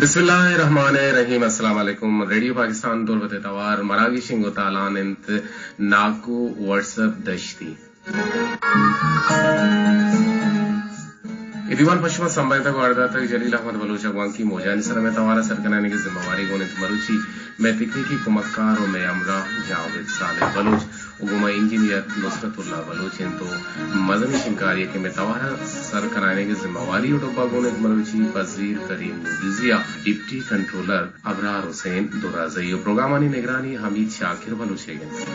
بسم اللہ الرحمن الرحیم۔ السلام علیکم۔ ریڈیو پاکستان تربت ءِ توار مراگش انگو تالان انت ناکو وٹس اپ دشتی۔ اے دیوان پہ شما سمبھائینتگ ءُ آرڈر داتگ جلیل احمد بلوچ ءَ۔ گوانکی موجانی سرا مئے توار ءَ سر کنائینگ ءِ ذمہ واری گون انت مروچی مئے تکنیکی کمکار ءُ مئے ہمراہ جاوید صالح بلوچ ءُ گوں ما انجینئر نصرت اللہ بلوچ انت ءُ مزنیں شنگکاری کہ مئے توار ءَ سر کنائینگ ءِ ذمہ واری ءُ ڈبہ گون انت مروچی پذیر کریم نوبیزی ءَ، ڈپٹی کنٹرولر ابرار حسین درازئی ءُ پروگرامانی نگرانی حمید شاکر بلوچ ئیگ انت۔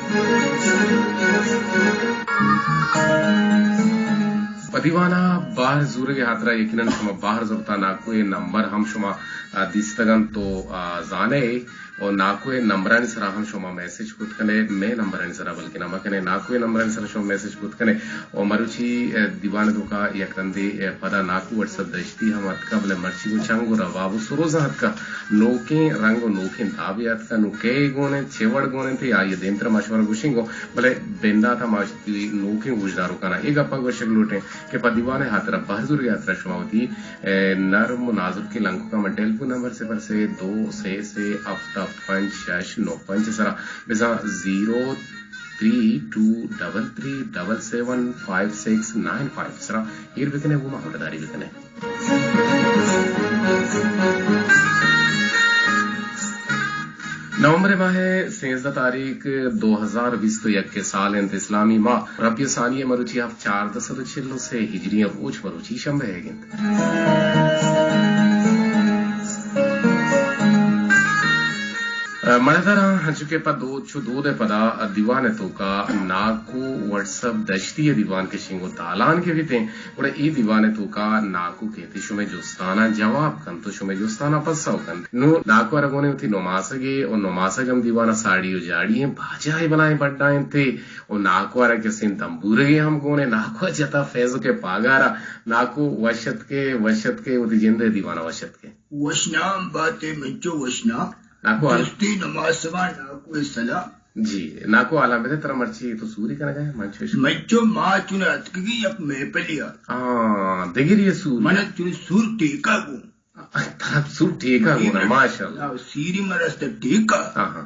پہ دیوان ءَ بہر زورگ ءِ ہاترا یقیناً شما بہر زرتا۔ ناکو ءِ نمبر ہم شما، آ، دیستگ انت تو، آ، زانئے ءُ ناکو ءِ نمبرانی سرا ہم شما میسج کت کن ئے، مئے نمبرانی سرا بلکن ہم کن ئے، ناکو ءِ نمبرانی سرا شما میسج کت کن ئے۔ ءُ مروچی، آ، دیوان ءِ توکا یک رندے، آ، پدا ناکو وٹس اپ دشتی ہم اتکا، بلے مرچی گوں چنگ ءُ رواب ءُ سروزاں اتکا۔ نوکیں رنگ ءُ نوکیں دابے اتکا، نوں کئے گون انت، چے وڑ گون انت، آئی ءِ دیمترا ما شمارا گوشیں گوں، بلے بندات ءَ ما وتی نوکیں گوشداروکاں اے گپ ءَ گوشگ لوٹیں کہ پہ دیوان ءِ ہاترا، بہر زورگ ءِ ہاترا شما وتی، اے، نرم ءُ نازرکیں لنککاں من ٹیلیفون نمبر صفر سے دو سے سے ہفت ہفت پنچ شش نو پنچ ءِ سرا بزاں زیرو تھری ٹو ڈبل تھری ڈبل سیون فائیو سکس نائن فائیو ءِ سرا ایر بکن ئے، گوں ما ہبرداری بکن ئے۔ نومبر ءِ ماہ ءِ سیزدہ تاریخ، دو ہزار بیست ءُ یک ءِ سال انت، اسلامی ماہ ربیع الثانی ءِ مروچی ہفت، چاردہ سد ءُ چل ءُ سے ہجری ءِ روچ مروچی شنبہ ئیگ انت۔ مڑداراں، انچو کہ پہ دود، چو دود ءِ پدا دیوان ءِ توکا ناکو وٹس اپ دشتی ءِ دیوان کہ شنگ ءُ تالان کہ بیتیں، گڑا اے دیوان ءِ توکا ناکو کیت ءُ شمئے جستاناں جواب کنت ءُ شمئے جستاناں پسو کنت۔ نوں ناکو ءَ را گون ایں وتی نماسگے ءُ نماسگ ہم دیوان ءَ ساڑی ءُ جاڑی ایں، باجا ءِ بلائیں بڈا انت ءُ ناکو ءَ را کسیں تمبورگے ہم گون ایں۔ ناکو ءَ جتا فیض ءُ کہ پاگار ءَ۔ ناکو وش اتکے، وش اتکے، وتی جند ءِ دیوان ءَ وش اتکے۔ وشنام بات ئے منچو وشنام۔ ناکو حال۔ درستیں نماسگاں ناکو ءِ سلام۔ جی، ناکو حالاں بدے، ترا مرچی تو سوری کنگ ءَ ئے، من چوش۔ منچو ما چون اتکگی یک محفلی ءَ۔ آ، دگری ءِ سور۔ من چون سور ٹیکا گوں۔ ترا سور ٹیکا گوں، ماشاءاللہ۔ آ، سیری من رست ٹیکا۔ ہاں، ہاں۔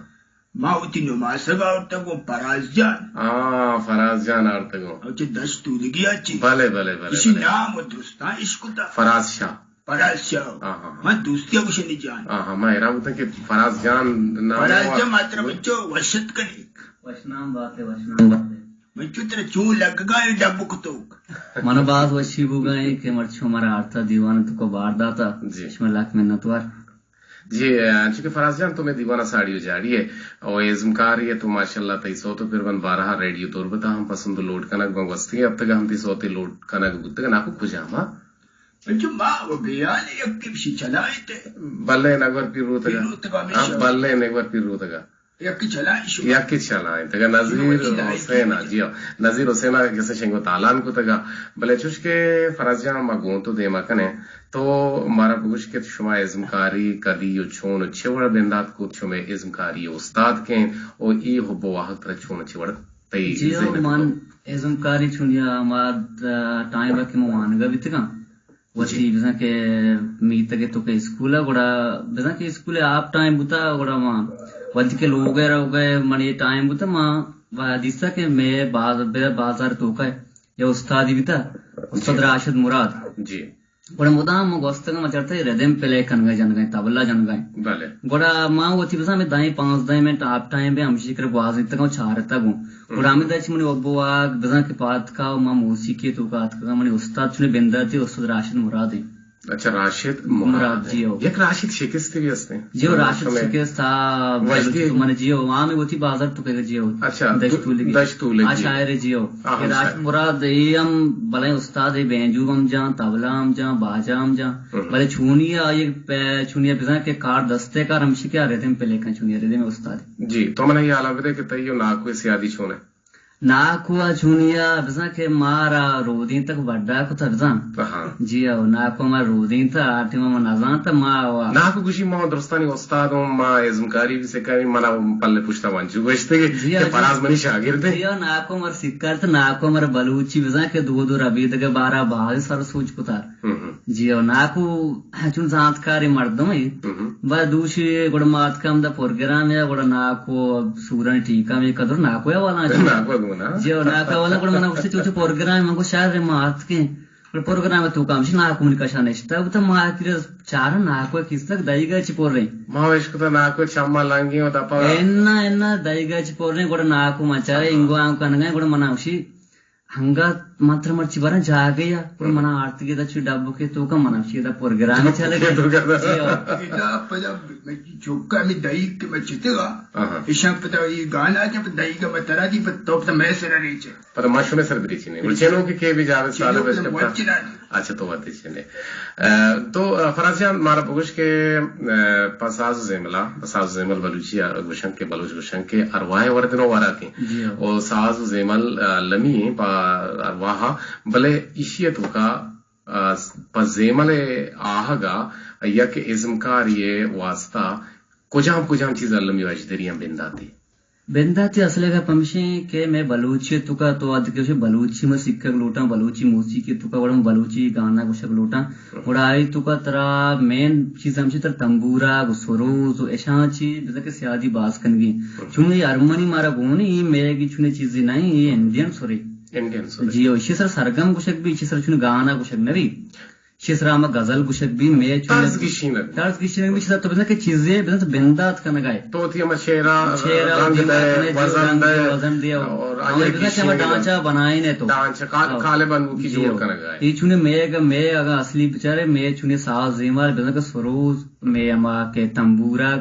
ما وتی نماسگ آورتگ گوں فراز جان۔ آ، فراز جان آورتگ گوں۔ او چہ دشت تولگی ءَ چی؟ بلے، بلے، بلے، اسی بلے۔ نام ءَ درستاں اشکتا۔ فراز شاہ۔ فراز شاہ۔ آہا۔ من دوستی ءَ گوشنی جان۔ آہا، من حیران بوتاں کہ فراز جان نام فراز ءَ جان ماتر منچو وش اتکنی۔ وشنام بات ئے، وشنام بات ئے۔ منچو ترا چون لگگا اے ڈب کتوک؟ من باز وشی بوگا ایں کہ مرچی شما مارا آرتا دیوان ءِ توکا بار داتا۔ جی۔ شما لک منتوار۔ جی، انچو کہ فراز جان تو مئے دیوان ءَ ساڑی ءُ جاڑی ئے ءُ ازمکارے ئے تو ماشاءاللہ تئی سوت ءُ پربند بارہا ریڈیو تربت ءَ ہم پسند ءُ لوڈ کنگ بنت، گوستگیں ہپتگ ءَ ہم تئی سوتے لوڈ کنگ بوتگ، ناکو کجام ءَ؟ انچو ما و بیال یکے بشی چلائیت۔ بلے نگور پیر روتگا۔ پیر روتگا ہمیشہ۔ ہاں، بلے نگور پیر روتگا۔ یکے چلائیں شما۔ یکے چلائیں۔ تگا نظیر حسین ءَ، جی ہاں، نظیر حسین ءَ کسے شنگ ءُ تالان کتگا۔ بلے چوش کہ فراز جان ما گوں تو دیما کنیں، تو مارا بگوش کہ شما ازمکاری کدی ءُ چون ءُ چے وڑ بندات کت، شمئے ازمکاری استاد کئے انت ءُ اے حب ءُ واہگ ترا چون ءُ چے وڑ تئی ذہن ءَ من اتکگ؟ ازمکاری چونیا ما، آ، ٹائم ءَ کہ ما وانگا بیتگاں، وتی بزاں کہ میتگ ءِ توکا اسکول ءَ، گڑا بزاں کہ اسکول ءِ ہاف ٹائم بوتا، گڑا ما وتی کہ لوگ ءَ روگ ءَ من اے ٹائم بوتا، ما دیستا کہ مئے باز-، بازار توکا یا استادے بیتا، استاد راشد مراد۔ جی۔ گڑا مدام ما گوستگاں، ما چارتا ردم پلے کنگا جنگا، طبلہ جنگا۔ بلے۔ گڑا ما وتی بزاں ہمے دہیں پانزدہیں منٹ ہاف ٹائم بے ہمشی کرا گوازینتگاں ءُ چارتگوں۔ گڑا ہمے دچ منی ابو آگ بزاں کہ پاتکا ءُ ما موسیقی توکا اتکگاں، منی استاد چونی بنداتی استاد راشد مراد ایں۔ اچھا، راشد مراد۔ مراد، جی ہو۔ یک راشد شکست بھی ہستے ہیں۔ جی ہو، راشد شکست تھا، وجدی۔ من جی ہو، ہاں، میں وتی بازار تو کہے جی ہو۔ اچھا، دشتولگی۔ دشتولگی۔ آ شاعر جی ہو۔ آ، کہ ہم راشد شاعر۔ مراد اے ہم بلے استاد ایں، بینجو ہم جان، طبلہ ہم جان، باجا ہم جان۔ بلے چونی آ، یہ پہ-، چونی آ بزاں کہ کار دستے کار ہمشی کہ آ ردم پلے کن چونی آ ردم استاد۔ جی، تو منا یہ حالا بدے کہ تئی و ناکو سیادی چون ہے؟ ناکو ءَ چونیا بزاں کہ مارا رودینتگ، بڈا کتا بزاں۔ جی او، ناکو ما رودینتا، آ ٹیم ما نزانتا ما وا۔ ناکو گوشی ما درستانی استاد اوں، ما ازمکاری بھی سکھائی، منا پلے پشتا ونچو گوشتگے جی کہ او، جی۔ پراز منی شاگرد اے۔ جی او، ناکو مر سکھارت، ناکو مر بلوچی بزاں کہ دود و ربیدگ بارا باز سر سوچ کتا۔ جی او، ناکو چون زانتکاریں مردمے۔ با دوشی گڑا ما اتکا ہمدا پروگرام یا گڑا ناکو سورانی ٹیکا میں قدر ناکو یا والا۔ ناکو گونا۔ جی او، ناکو والا گڑا منا گوشتی چوچو پروگرام، من گو شاید ما اتکیں۔ گڑا پروگرام تو کام شی ناکو من کشا نشتا، بتا ما آخر چار ناکو کس تک دایگا چی پر رہی۔ ما وش کتا ناکو چما لانگی و دپا۔ اینا، اینا دایگا چی پر رہی، گڑا ناکو ما چارے انگو آنکو کنگا، گڑا منا گوشی ہنگا من ترا مرچی براں جاگہے ءَ، گڑا منا آرتگی ادا چو ڈبکے توکا، منا چی ادا پروگرام چلگے۔ جی ہو۔ ادا پدا چوکا ہمے دایگ کہ من چتگا، ایشاں پدا اے گانا جب دایگ ءَ من ترا دی، پدا تو پدا مئے سرا ریچے۔ پدا ما شمئے سر بریچی نے۔ گڑا چینو کہ کے بھی جاوید صالح بس کپتا۔ اچھا تو وتی چینے۔ ء، تو، ء، فراز جان، مارا بگوش کہ، ء، پہ ساز و زیمل ء، پہ ساز و زیمل بلوچی ء گوشن کہ بلوچ گوشن کہ ارواہ ء وردن و وراکیں۔ جی ہاں۔ و ساز و زیمل، ء، المی ایں پہ ارواہ ء، بلے ایشی ء توکا، ء، پہ زیمل ء آہگ ء یک ازمکاری ء واسطہ کجام کجام چیز المی و اجدری ہم بنداتے؟ بنداتی اصل ء گپ ہمشیں کہ مئے بلوچی ء توکا تو وھدے کہ بلوچی ما سکھگ لوٹاں، بلوچی موسیقی ء توکا گڑا بلوچی گانا گوشگ لوٹاں، گڑا آئی توکا ترا مین چیز ہمشی ترا تمبورا گو سروز و اشاں چی بزاں کہ سیادی باز کنگی۔ چون اے ہرمنی مارا گونی، اے میگی چونیں چیزے نہ ایں، اے انڈین سرے۔ انڈین سرے۔ جی، و اشی سر سرگم گوشگ بی، اشی سر چون گانا گوشگ نہ بی۔ چہ سرا ہما غزل گوشگ بی، مئے چون طرز گشینگ۔ طرز گشینگ بی، چہ سرا تو بزن کہ چیزے بزن تو بندات کنگا ئے۔ تو وتی ہما شعرا شعرا رنگ دیما دئے، کنے، وزن رنگ دئے، وزن دئے۔ اور ہما آئی بزن کہ ہما ڈانچہ بنائینے تو۔ ڈانچہ قال-، ہاں۔ قالب انوکی جوڑ کنگا ئے۔ اے چونے مئے اگا، مئے اگا اصلی بچارے، مئے چونے ساز زیمار بزن کہ سروز، مئے ہما کہ تمبورا،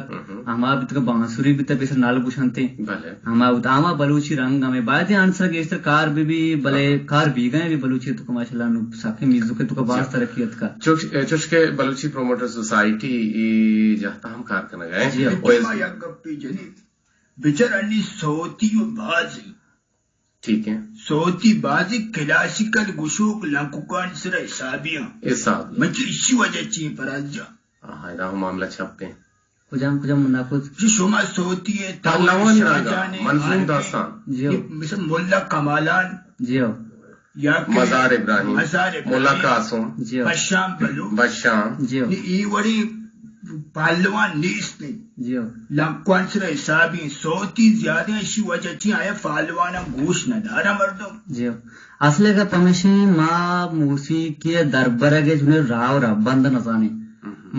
ہما بیتگ بانسری بیتگ پیسر نال گوشنتے۔ بلے۔ ہما، ہما بلوچی رنگ ہمے باید انت سر گیشتر کار بہ بی، بلے کار بیگا بی بلوچی تو ماشاءاللہ نو سکیں میوزک تو باز ترقی اتکا۔ چوش-، چوش کہ بلوچی پروموٹر سوسائٹی ای جہتا ہم کار کنگا ہے۔ جی۔ او اس- ما یک گپے جنی، بچار انی صوتی و بازی۔ ٹھیک ہے۔ صوتی بازی کلاسیکل گشوک لنککان سر حسابی ہیں۔ حساب۔ من چی اسی وجہ چی پراز جا۔ آہا، ادا ہم معاملہ چھپ ہیں۔ کجام، کجام منا کت؟ جی، شما صوتی ہے، پہلوان راگا، منظوم داستان۔ جی ہو۔ مثل ملا کمالان۔ جی ہو۔ یا کہ مزار ابراہیم۔ مزار ابراہیم۔ ملا قاسم۔ جی ہو۔ بشام بلو۔ بشام۔ جی ہو۔ نی ای وڑی پہلوان نیست ہیں۔ جی ہو۔ لنکوان سر حسابی صوتی زیادہ اسی وجہ چی آیا پہلوان گوش نہ دارا مردم۔ جی ہو۔ اصل گپ ہمیشی ما موسیقی دربرگ چنے راہ و رہبند نزانیں۔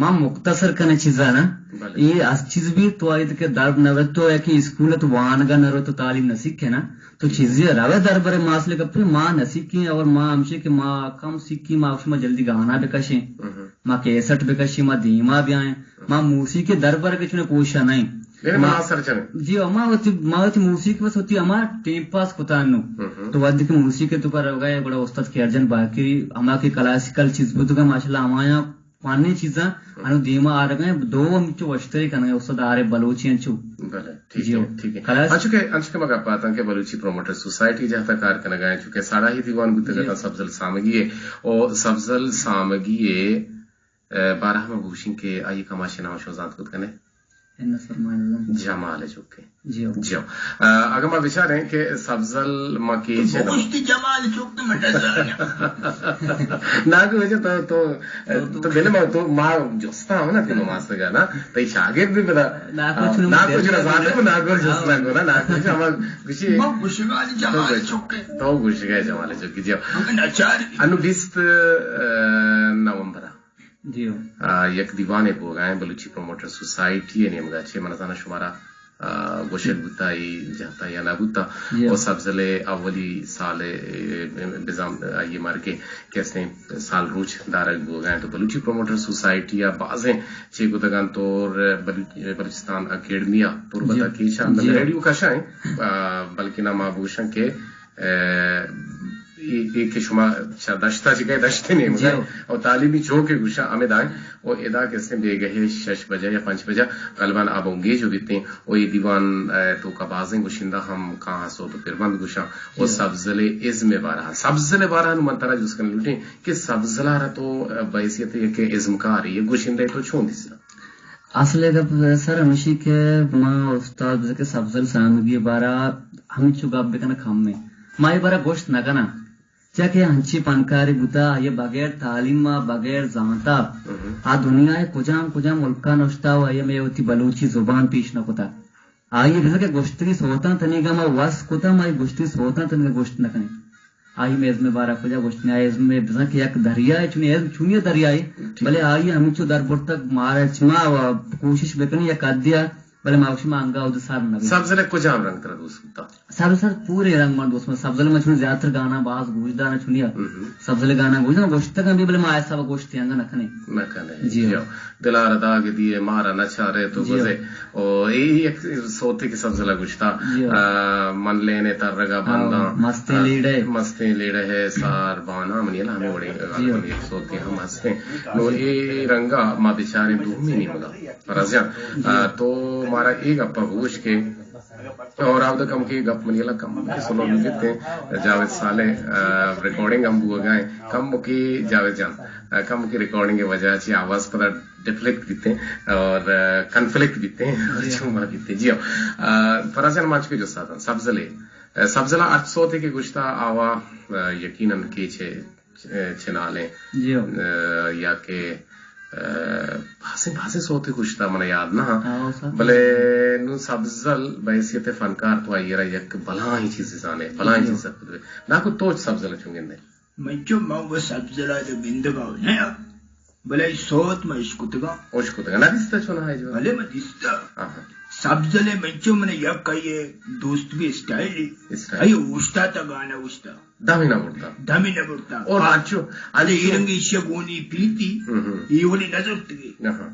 ما مختصر کنیں چیزاں نا۔ بلے۔ اے اس چیز بھی تو آئی کہ درب نہ تو ہے کہ اسکول تو وانگا نہ رو تو تعلیم نہ سیکھے نا۔ تو چیزی روے دربرے ما اصل گپ ما نہ سیکھیں اور ما ہمشے کہ ما کم سیکھیں، ما شما جلدی گانا بکشیں۔ ما کیسٹ بکشیں، ما دیما بیائیں۔ ما موسیقی دربرگ چنے کوشش نہیں۔ یعنی ما منحصر چنے۔ جی، ما وتی، ما وتی موسیقی بس وتی ہما ٹیم پاس کتا انو۔ تو وقت کہ موسیقی تو کر گئے، بڑا استاد کیرجن باقی ہما کہ کلاسیکل چیز بوتگا، ماشاءاللہ ہمایا فنی چیزاں انو دیما آرگا ہیں، دو ہم چو وشتری کنگا استاد آرے بلوچی انچو۔ بلے، ٹھیک ہے، ٹھیک ہے۔ انچو کہ، انچو کہ ما گپ آتاں کہ بلوچی پروموٹر سوسائٹی جہتا کار کنگا ہیں، چونکہ ساڑا ہی دیوان بوتگا تھا سبزل سامگی ہے، او سبزل سامگی ہے، ء، بارہ ما بوشیں کہ آئی کماشے نام شما زانت کت کنے؟ جمال چکے۔ جی ہو۔ جی ہو۔ ء، اگر ما بچاریں کہ سبزل ما کیچ تو بگوشتی جمال چک تو من نزاناں۔ نا کہ وجہ تو، تو، تو، تو بلے ما، تو ما جستا ہم نا تینو ماستگا نا، تئی شاگرد بھی بدا۔ نا کو چنو نا کو چنو زاناں، نا کو جستا کو نا، نا کو ہم گوشی۔ ما گوشگا جمال چکے۔ تو گوشگا جمال چکے، جی ہو۔ ہم نچار۔ انو بیست، ء، نومبر۔ جی ہو۔ آ، یک دیوانے بوگا ہیں بلوچی پروموٹر سوسائٹی ء نیمگا چے من زاناں شمارا، آ، گوشگ بوتا ای جہتا یا نہ بوتا۔ جی ہو۔ او سبزل ء اولی سال ء بزاں آئی مرگ ء کہ استیں سال روچ دارگ بوگا ہیں تو بلوچی پروموٹر سوسائٹی ء بازیں چے کتگاں تو بلوچ-، بلوچستان اکیڈمی ء تربت ء کیچا ریڈیو کشا ہیں، آ، بلکنا ما بوشاں کہ، آ، اے، اے کہ شما چہ دشتا چہ کئے، دشتے نیمگا جی۔ او تعلیمی چوکے گوشاں ہمے دائیں۔ او ادا کہ استیں بیگہے شش بجہ یا پنچ بجہ غالباً آ بنگیج بیتیں۔ او اے دیوان، اے، توکا بازیں گشندہ ہم کاہاں سوت و پربند گوشاں۔ او جی۔ سبزلے ازم بارہ، سبزلے بارہ نوں من ترا جست کنگ لوٹیں کہ سبزلہ را تو، اے، بحیثیت یک ازمکارے، یک گشندہ تو چون دیستا؟ اصل گپ سر ہمیشی کہ ما استاد بزرگ سبزل سامگی بارہ ہمینچو گپ بکناں کم ایں۔ ما اے بارہ گوشت نہ کناں۔ چیا کہ انچیں پنکارے بوتا، آئی ءَ بغیر تعلیم ءَ، بغیر زانت ءَ، آ دنیا ءِ کجام کجام ملکاں نشتا و آئی ءَ مئے وتی بلوچی زبان پیش نہ کتا۔ آئی ءَ بزاں کہ گوشتگیں سوتاں تنیگا ما وس کتا، ما آئی گوشتگیں سوتاں تنیگا گوشت نہ کنیں۔ آئی مئے ازم ءِ بارہ کجا گوشت نہ، آئی ازم ءَ بزاں کہ یک دریائے، چونی ازم چونی دریائے، بلے آئی ءَ ہمینچو در برتگ مارا چما و کوشش بکنیں یک حدے ءَ بلے ما گوشیں ما انگا اود سر نہ بیت۔ سبزل ءِ کجام رنگ ترا دوست بوتا؟ سبزل سر پورے رنگ من دوست بوتا۔ سبزل من چون زیاتر گانا باز گوش دارا چونیا۔ سبزل ءِ گانا گوش دارا، گوشتگاں بھی بلے ما ایسا گوشتی انگا نہ کنے۔ نہ کنے۔ جی جی ہاں۔ دلار داگ دیے مارا نہ چارے تو جی ہاں۔ گزے۔ او اے یک سوتے کہ سبزل ءَ گوشتا۔ جی ہاں۔ آ، من لینے ترگا ہاں، بنداں۔ مستیں آ، لیڑے۔ مستیں لیڑے ہے سار بانا منی لا ہمیں وڑے جی ہاں۔ یک سوتے ہم ہستے۔ نو اے رنگا ما بچاریں دومی نیمگا۔ فراز جان، آ، تو مارا اے گپ ءَ گوش کہ اور آودا کم کہ گپ منی لا کم کہ سلو بیتے جاوید صالح، آ، ریکارڈنگ ہم بوگا ایں۔ کم کہ جاوید جان، آ، کم کہ ریکارڈنگ ءِ وجہ چی آواز پدا ڈفلیکٹ بیتے اور، آ، کنفلکٹ بیتے اور جی۔ چوما بیتے۔ جی ہاں۔ آ، فراز جان، ما چکے جو ساتھ سبزلے، آ، سبزلا ہر سوتے کہ گوشتا آوا، آ، یقیناً کہ چے چنالیں، جی ہو۔ آ، یا کہ، آ، بازیں، بازیں سوتے گوشتا من یاد نہ ہاں۔ ہاں، سر۔ بلے نوں سبزل بحیثیت فنکار تو آئی را یک بلاہیں چیزے زانے، بلاہیں جی ہو۔ چیز سرپد بے۔ ناکو تو سبزل چون گندے؟ من چو من وہ سبزل آ گندگا نہ، بلے سوت من اشکتگا۔ اشکتگا۔ نہ دیستا چون ہے جو؟ بلے من دیستا۔ آہا۔ سبزل من چو من یک آئی دوست بھی اسٹائل۔ اسٹائل۔ آئی اوشتا تا گانا اوشتا۔ دمی نہ برتا۔ دمی نہ برتا۔ اور انچو، ارے انچو۔ اے رنگی ایشی گونی پیتی، ہم ہم۔ اے ولی نہ زرتگی۔ اہاں۔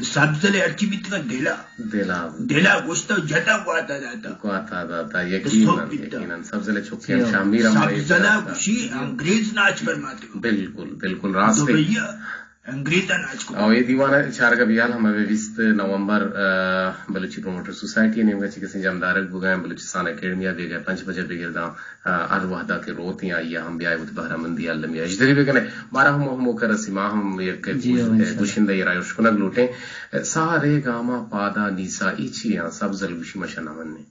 سبزل ہرچی بیتگا دلا۔ دلا۔ دلا گوشتا جتا گواتا داتا۔ گواتا داتا، تو یقیناً، سوب بیتا۔ یقیناً۔ سبزل چکے ہم جی۔ شامی رم سبزلا گوشی انگریز ناچ فرماتے۔ بالکل، بالکل راست تو ہے۔ بھیا، انگریزاں ناچ کت۔ او اے دیوان ءِ چارگ ءَ بیال ہم ہمے بیست نومبر، آ، بلوچی پروموٹر سوسائٹی ءِ نیمگ ءَ چہ کسیں جمدارگ بوگا ایں، بلوچستان اکیڈمی ءَ بیگا پنچ بجہ بگر داں، آ، ہر وہدا کہ روت ایں آئی ءَ ہم بیائے وت بہرہ مندی المی اجدری بکنئے۔ مارا ہم موہ موکر رسی، ما ہم یک جی، گوش-، انشاءاللہ۔ گوشندہ ءَ را اش کنگ لوٹیں۔ سارے گاما پادا نیسا ای چی آں سبزل گوشی مشا نہ منیں۔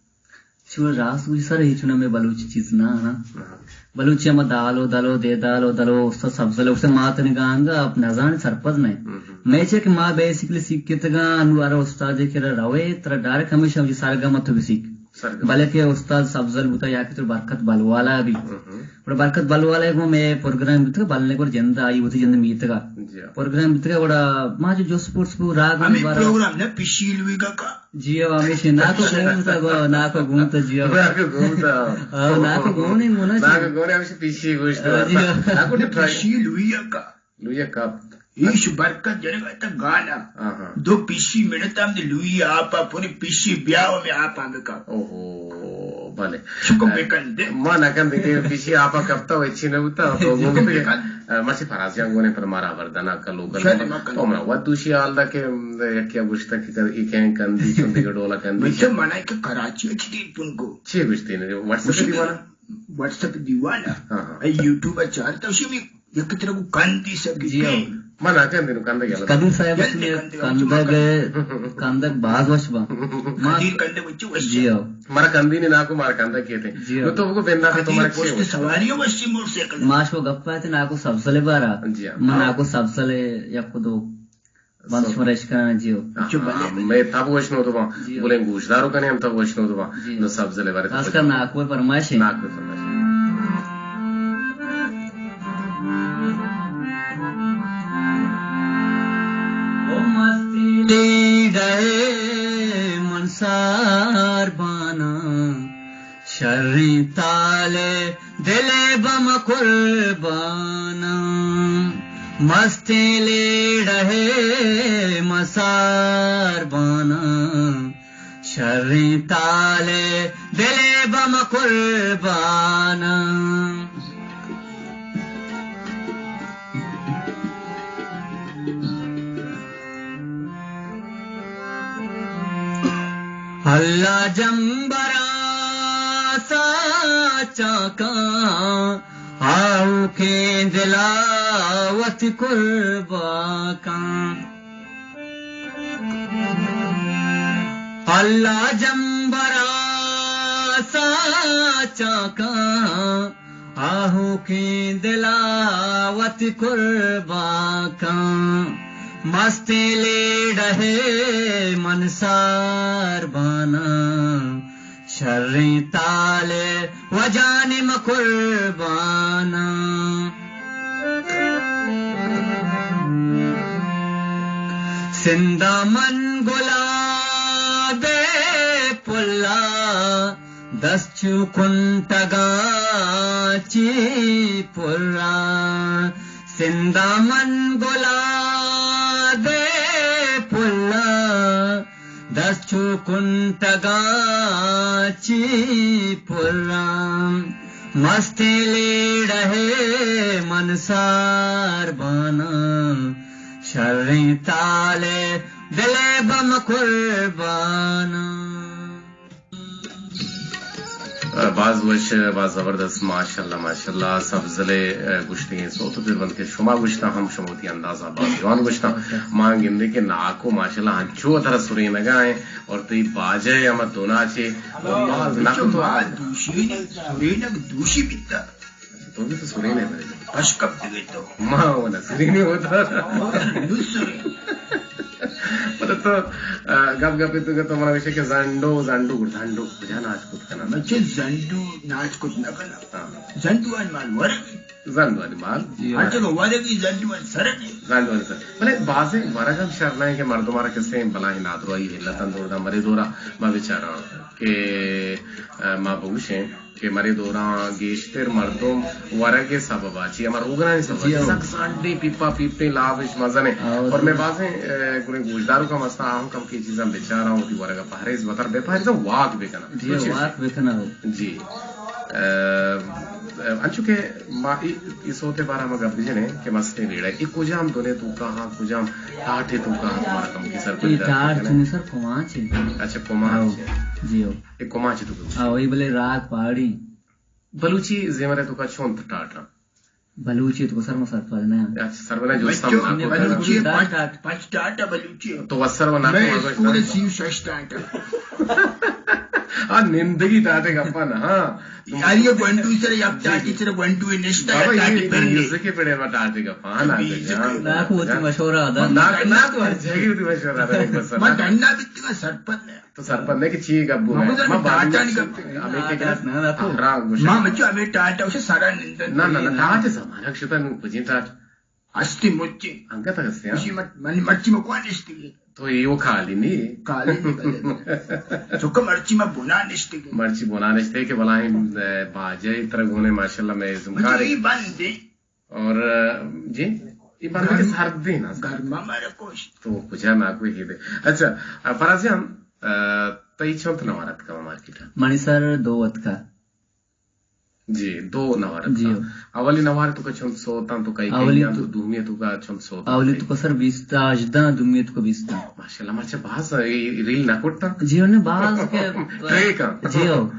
چو راست گوشی سر، اے چون ہمے بلوچی چیز نہ، ہاں۔ ہاں۔ بلوچی ہما دال و دل و دے دال و دل و استاد سبزل و استاد ما تنی گانگا آپ نزان سرپد نہ۔ ہم ہم۔ میں چے کہ ما بیسیکلی سیکھتگاں، انو ہر استاد کے را روے، ترا ڈائریکٹ ہمیشہ مجھے سرگم تو بھی سیکھ۔ سرگم۔ بلکہ استاد سبزل بوتا یا کہ تو برکت بلوالا بھی۔ ہم ہم۔ اور برکت بلوالا کو میں پروگرام بوتا، بلنے کو جندا آئی ہوتی جند میتگا۔ جی۔ پروگرام بوتا گڑا ما جو، جو سپورٹس کو راگ ہمیں بارا پروگرام نہ پشیل ہوئی گا کا۔ جی ہو، ہمیشہ ناکو گون تا گو، ناکو گون تا جی ہو۔ ناکو گون تا۔ ہاں، ناکو گون ہی گونا چاہیے۔ ناکو گون ہمیشہ پیشی گوشت۔ ہاں، جی ہو۔ ناکو تو ٹرائی۔ پیشی لویا کا۔ لویا کا۔ ایش برکت جنگا تا گانا۔ ہاں، ہاں۔ دو پیشی منتا ہم دے لویا آپا پوری پیشی بیا و میں آپا بکا۔ اوہو، بلے۔ شکر بکن دے۔ ما نہ کن دے کہ پیشی آپا کپتا و اچھی نہ ہوتا، تو شکر گون تے بکن۔ مرچی فراز جان گونے پر مارا وردنا کلو کلو۔ شاید ما کلو۔ تو منا ود دوشی حال دا کہ یکی گوشتا کہ کر، ای کہیں کندی، چون دیگه ڈولا کندی۔ مجھے منا کہ کراچی اچھی ٹیلیفون کو۔ چی گوشتی نے؟ واٹس ایپ گوشتی دیوانا؟ واٹس ایپ دیوانا۔ ہاں، ہاں۔ اے یوٹیوب چارتا، اسی میں یک طرح کو کندی سب جی ہاں۔ من نہ کندی نو کندگ یلا۔ قدیر صاحب یلا اس میں کندگ، کندگ، کندگ باز وش با۔ ما قدیر کندگ وچ وش۔ جی ہاں۔ مارا کندی نے ناکو مارا کندگ کیتے۔ جی ہاں۔ نو تو کو بندہ تو مارا قدیر چے پوست وش؟ سواری وشی موٹر سائیکل۔ ماش وہ گپا تے ناکو سبزلے بارا۔ جی ہاں۔ من ناکو سبزلے یک دو بند شما را اشکان جیو۔ ہاں، چو بلے، ہاں، بلے۔ میں تب وشنود باں، جیو۔ بلے گوشدارو کنے ہم تب وشنود باں۔ جیو۔ نو سبزلے بارے تو خاص کر ناکو فرمائش ہے۔ ناکو فرمائش۔ او مستی لیڑہ من سار بانا۔ شریں تالے دلے بم قرباناں، مستیں لیڑہے مسار باناں۔ شریں تالے دلے بم قرباناں۔ اللہ جمبراں ساچاں کاں، آؤکیں دلا وت قربان کاں۔ اللہ جمبراں ساچاں کاں، آہوکیں دلا وت قربان کاں۔ مستیں لیڑہ ءَ من سارباناں، شریں تال ءَ وجانی من قرباناں۔ سندھ ءَ من گلاب ءِ پلاں، دست چو کنٹگاں چی پراں۔ سندھ ءَ من گلاب ءِ پلاں، دست چو کنٹگاں چی پراں۔ مستیں لیڑہ ءَ من سارباناں، شریں تال ءَ دل ءَ بم قرباناں۔ باز وش، باز زبردست، ماشاءاللہ، ماشاءاللہ۔ سبزلے گوشتگیں سوت ءُ پربند کہ شما گوشتاں ہم، شما وتی انداز ءَ باز جوان گوشتاں۔ ما گندیں کہ ناکو ماشاءاللہ ہنچو ترا سرینگا ایں اور تئی باجہ ءِ ہما دنا چے باز نقد ءُ دوشی، سرینگ دوشی بیتا۔ تو بھی تو سرینے بھائی۔ پش کپ دے تو۔ ما وہ نہ سرینے ہوتا۔ نو سرے۔ مطلب تو، آ، گپ گپ تو کہ تو منا گوشے کہ زنڈو، زنڈو گڑ، زنڈو کجا ناچ کت کنا؟ مچے زنڈو ناچ کت نہ کنا۔ ہاں۔ زنڈو آن مال ورگی۔ زنڈو آن مال۔ جی، ہاں۔ چلو ورگی زنڈو آن سرگی۔ زنڈو آن سر۔ بلے بازیں ورگ ہم شر نہ کہ مردم آرا کسے بلاہیں نادراہی علتاں دور دا مرے دورا ما بیچارہ کہ، آ، ما بگوشیں کہ مرے دوراں گیشتر مردم ورگ ءِ سبب ءَ چی، ہما روگنانی سبب ءَ جی، چی، ہو۔ سک سانڈیں پیپا پیپیں لاوش مزنیں۔ ہاں، اور جی۔ میں بازیں، اے، گڑیں گوشداروکاں واسطہ آہوں کم کی چیزاں بچاراں، وتی ورگ ءَ پہریز بتر بے پہریز واک بکناں۔ جی، تو چی واک بکناں۔ جی۔ اے، اے، انچو کہ ما ای، ای سوتے بارا ما گپ بجنے کہ مستیں لیڑہ ای کجام دنے توکا ہاں، کجام ٹاٹے توکا ہاں، تمہارا کم کی سر اے پر ٹاٹ چنی سر کماچ ہے۔ اچھا، کماچ ہاں۔ ہے۔ جی ہو۔ اے کماچ تو کچھ۔ ہاں، وہی بلے راگ پہاڑی۔ بلوچی زیمر ءِ توکا چونت ٹاٹاں؟ بلوچی تو سر مسر پد نہ۔ اچھا، سر بنا جو بچو، سم نہ کو بلوچی ٹاٹا۔ پنچ، پنچ ٹاٹا بلوچی۔ تو وسر و نہ میں کو اسکول سی شش ٹاٹا۔ آ نندگی ٹاٹے گپا نہ، ہاں۔ یاری گونڈو سر یا جی، ٹاٹی جی۔ سر گونڈو نشتا بابا، یا ٹاٹی یہ پر نے۔ میوزک کے پڑے ما ٹاٹے گپا نہ، میوزک جان۔ نہ کو وتی مشورہ دا۔ نہ، نہ تو ہر جگہ وتی مشورہ دا، بس ما نہ۔ ڈنڈا بیتگا سرپد نہ۔ تو سرپد نہ کہ چی گپ بو۔ ما گوشت ما ٹاٹا نی گپ۔ ہمیں کہ نہ، نہ، نہ، تو۔ ہاں، گوشت۔ ما مچو ہمیں ٹاٹا اسے سارا نندن۔ نہ، نہ، نہ، ٹاٹے زمانہ شتا نو کجیں ٹاٹ۔ ہستی مچی۔ انگت ہستی، ہاں۔ اسی مچ-، من مرچی ما کوان نشتی۔ تو یہ وہ کالی نی۔ کالی نی بلے۔ چکا مرچی ما بنا نشتی۔ مرچی بنا نشتے کہ بلاہیں، اے، باجے ترا گونے ماشاءاللہ میں ازم مجھے کاری۔ یہ بندے۔ اور، جی، یہ بندے کہ گرم-، سردی نا۔ گرما مارا کوش۔ تو کجا نا کوئی ہی دے۔ اچھا، فراز جان، تئی چنت نوار اتکا مارکیٹ؟ منی سر دو اتکا۔ جی، دو نوار اتکا۔ جی۔ اولی نوار تو کا چنت سوتاں تو کئی اولی کئی تو، تو دومی تو کا چنت سوتاں اولی کئی؟ تو کا سر بیست ہژدہ، دومی تو کا بیست۔ ماشاءاللہ، مرچہ باز ریل نہ کرتا۔ جی، انہیں باز کے ٹریک۔ جی ہو۔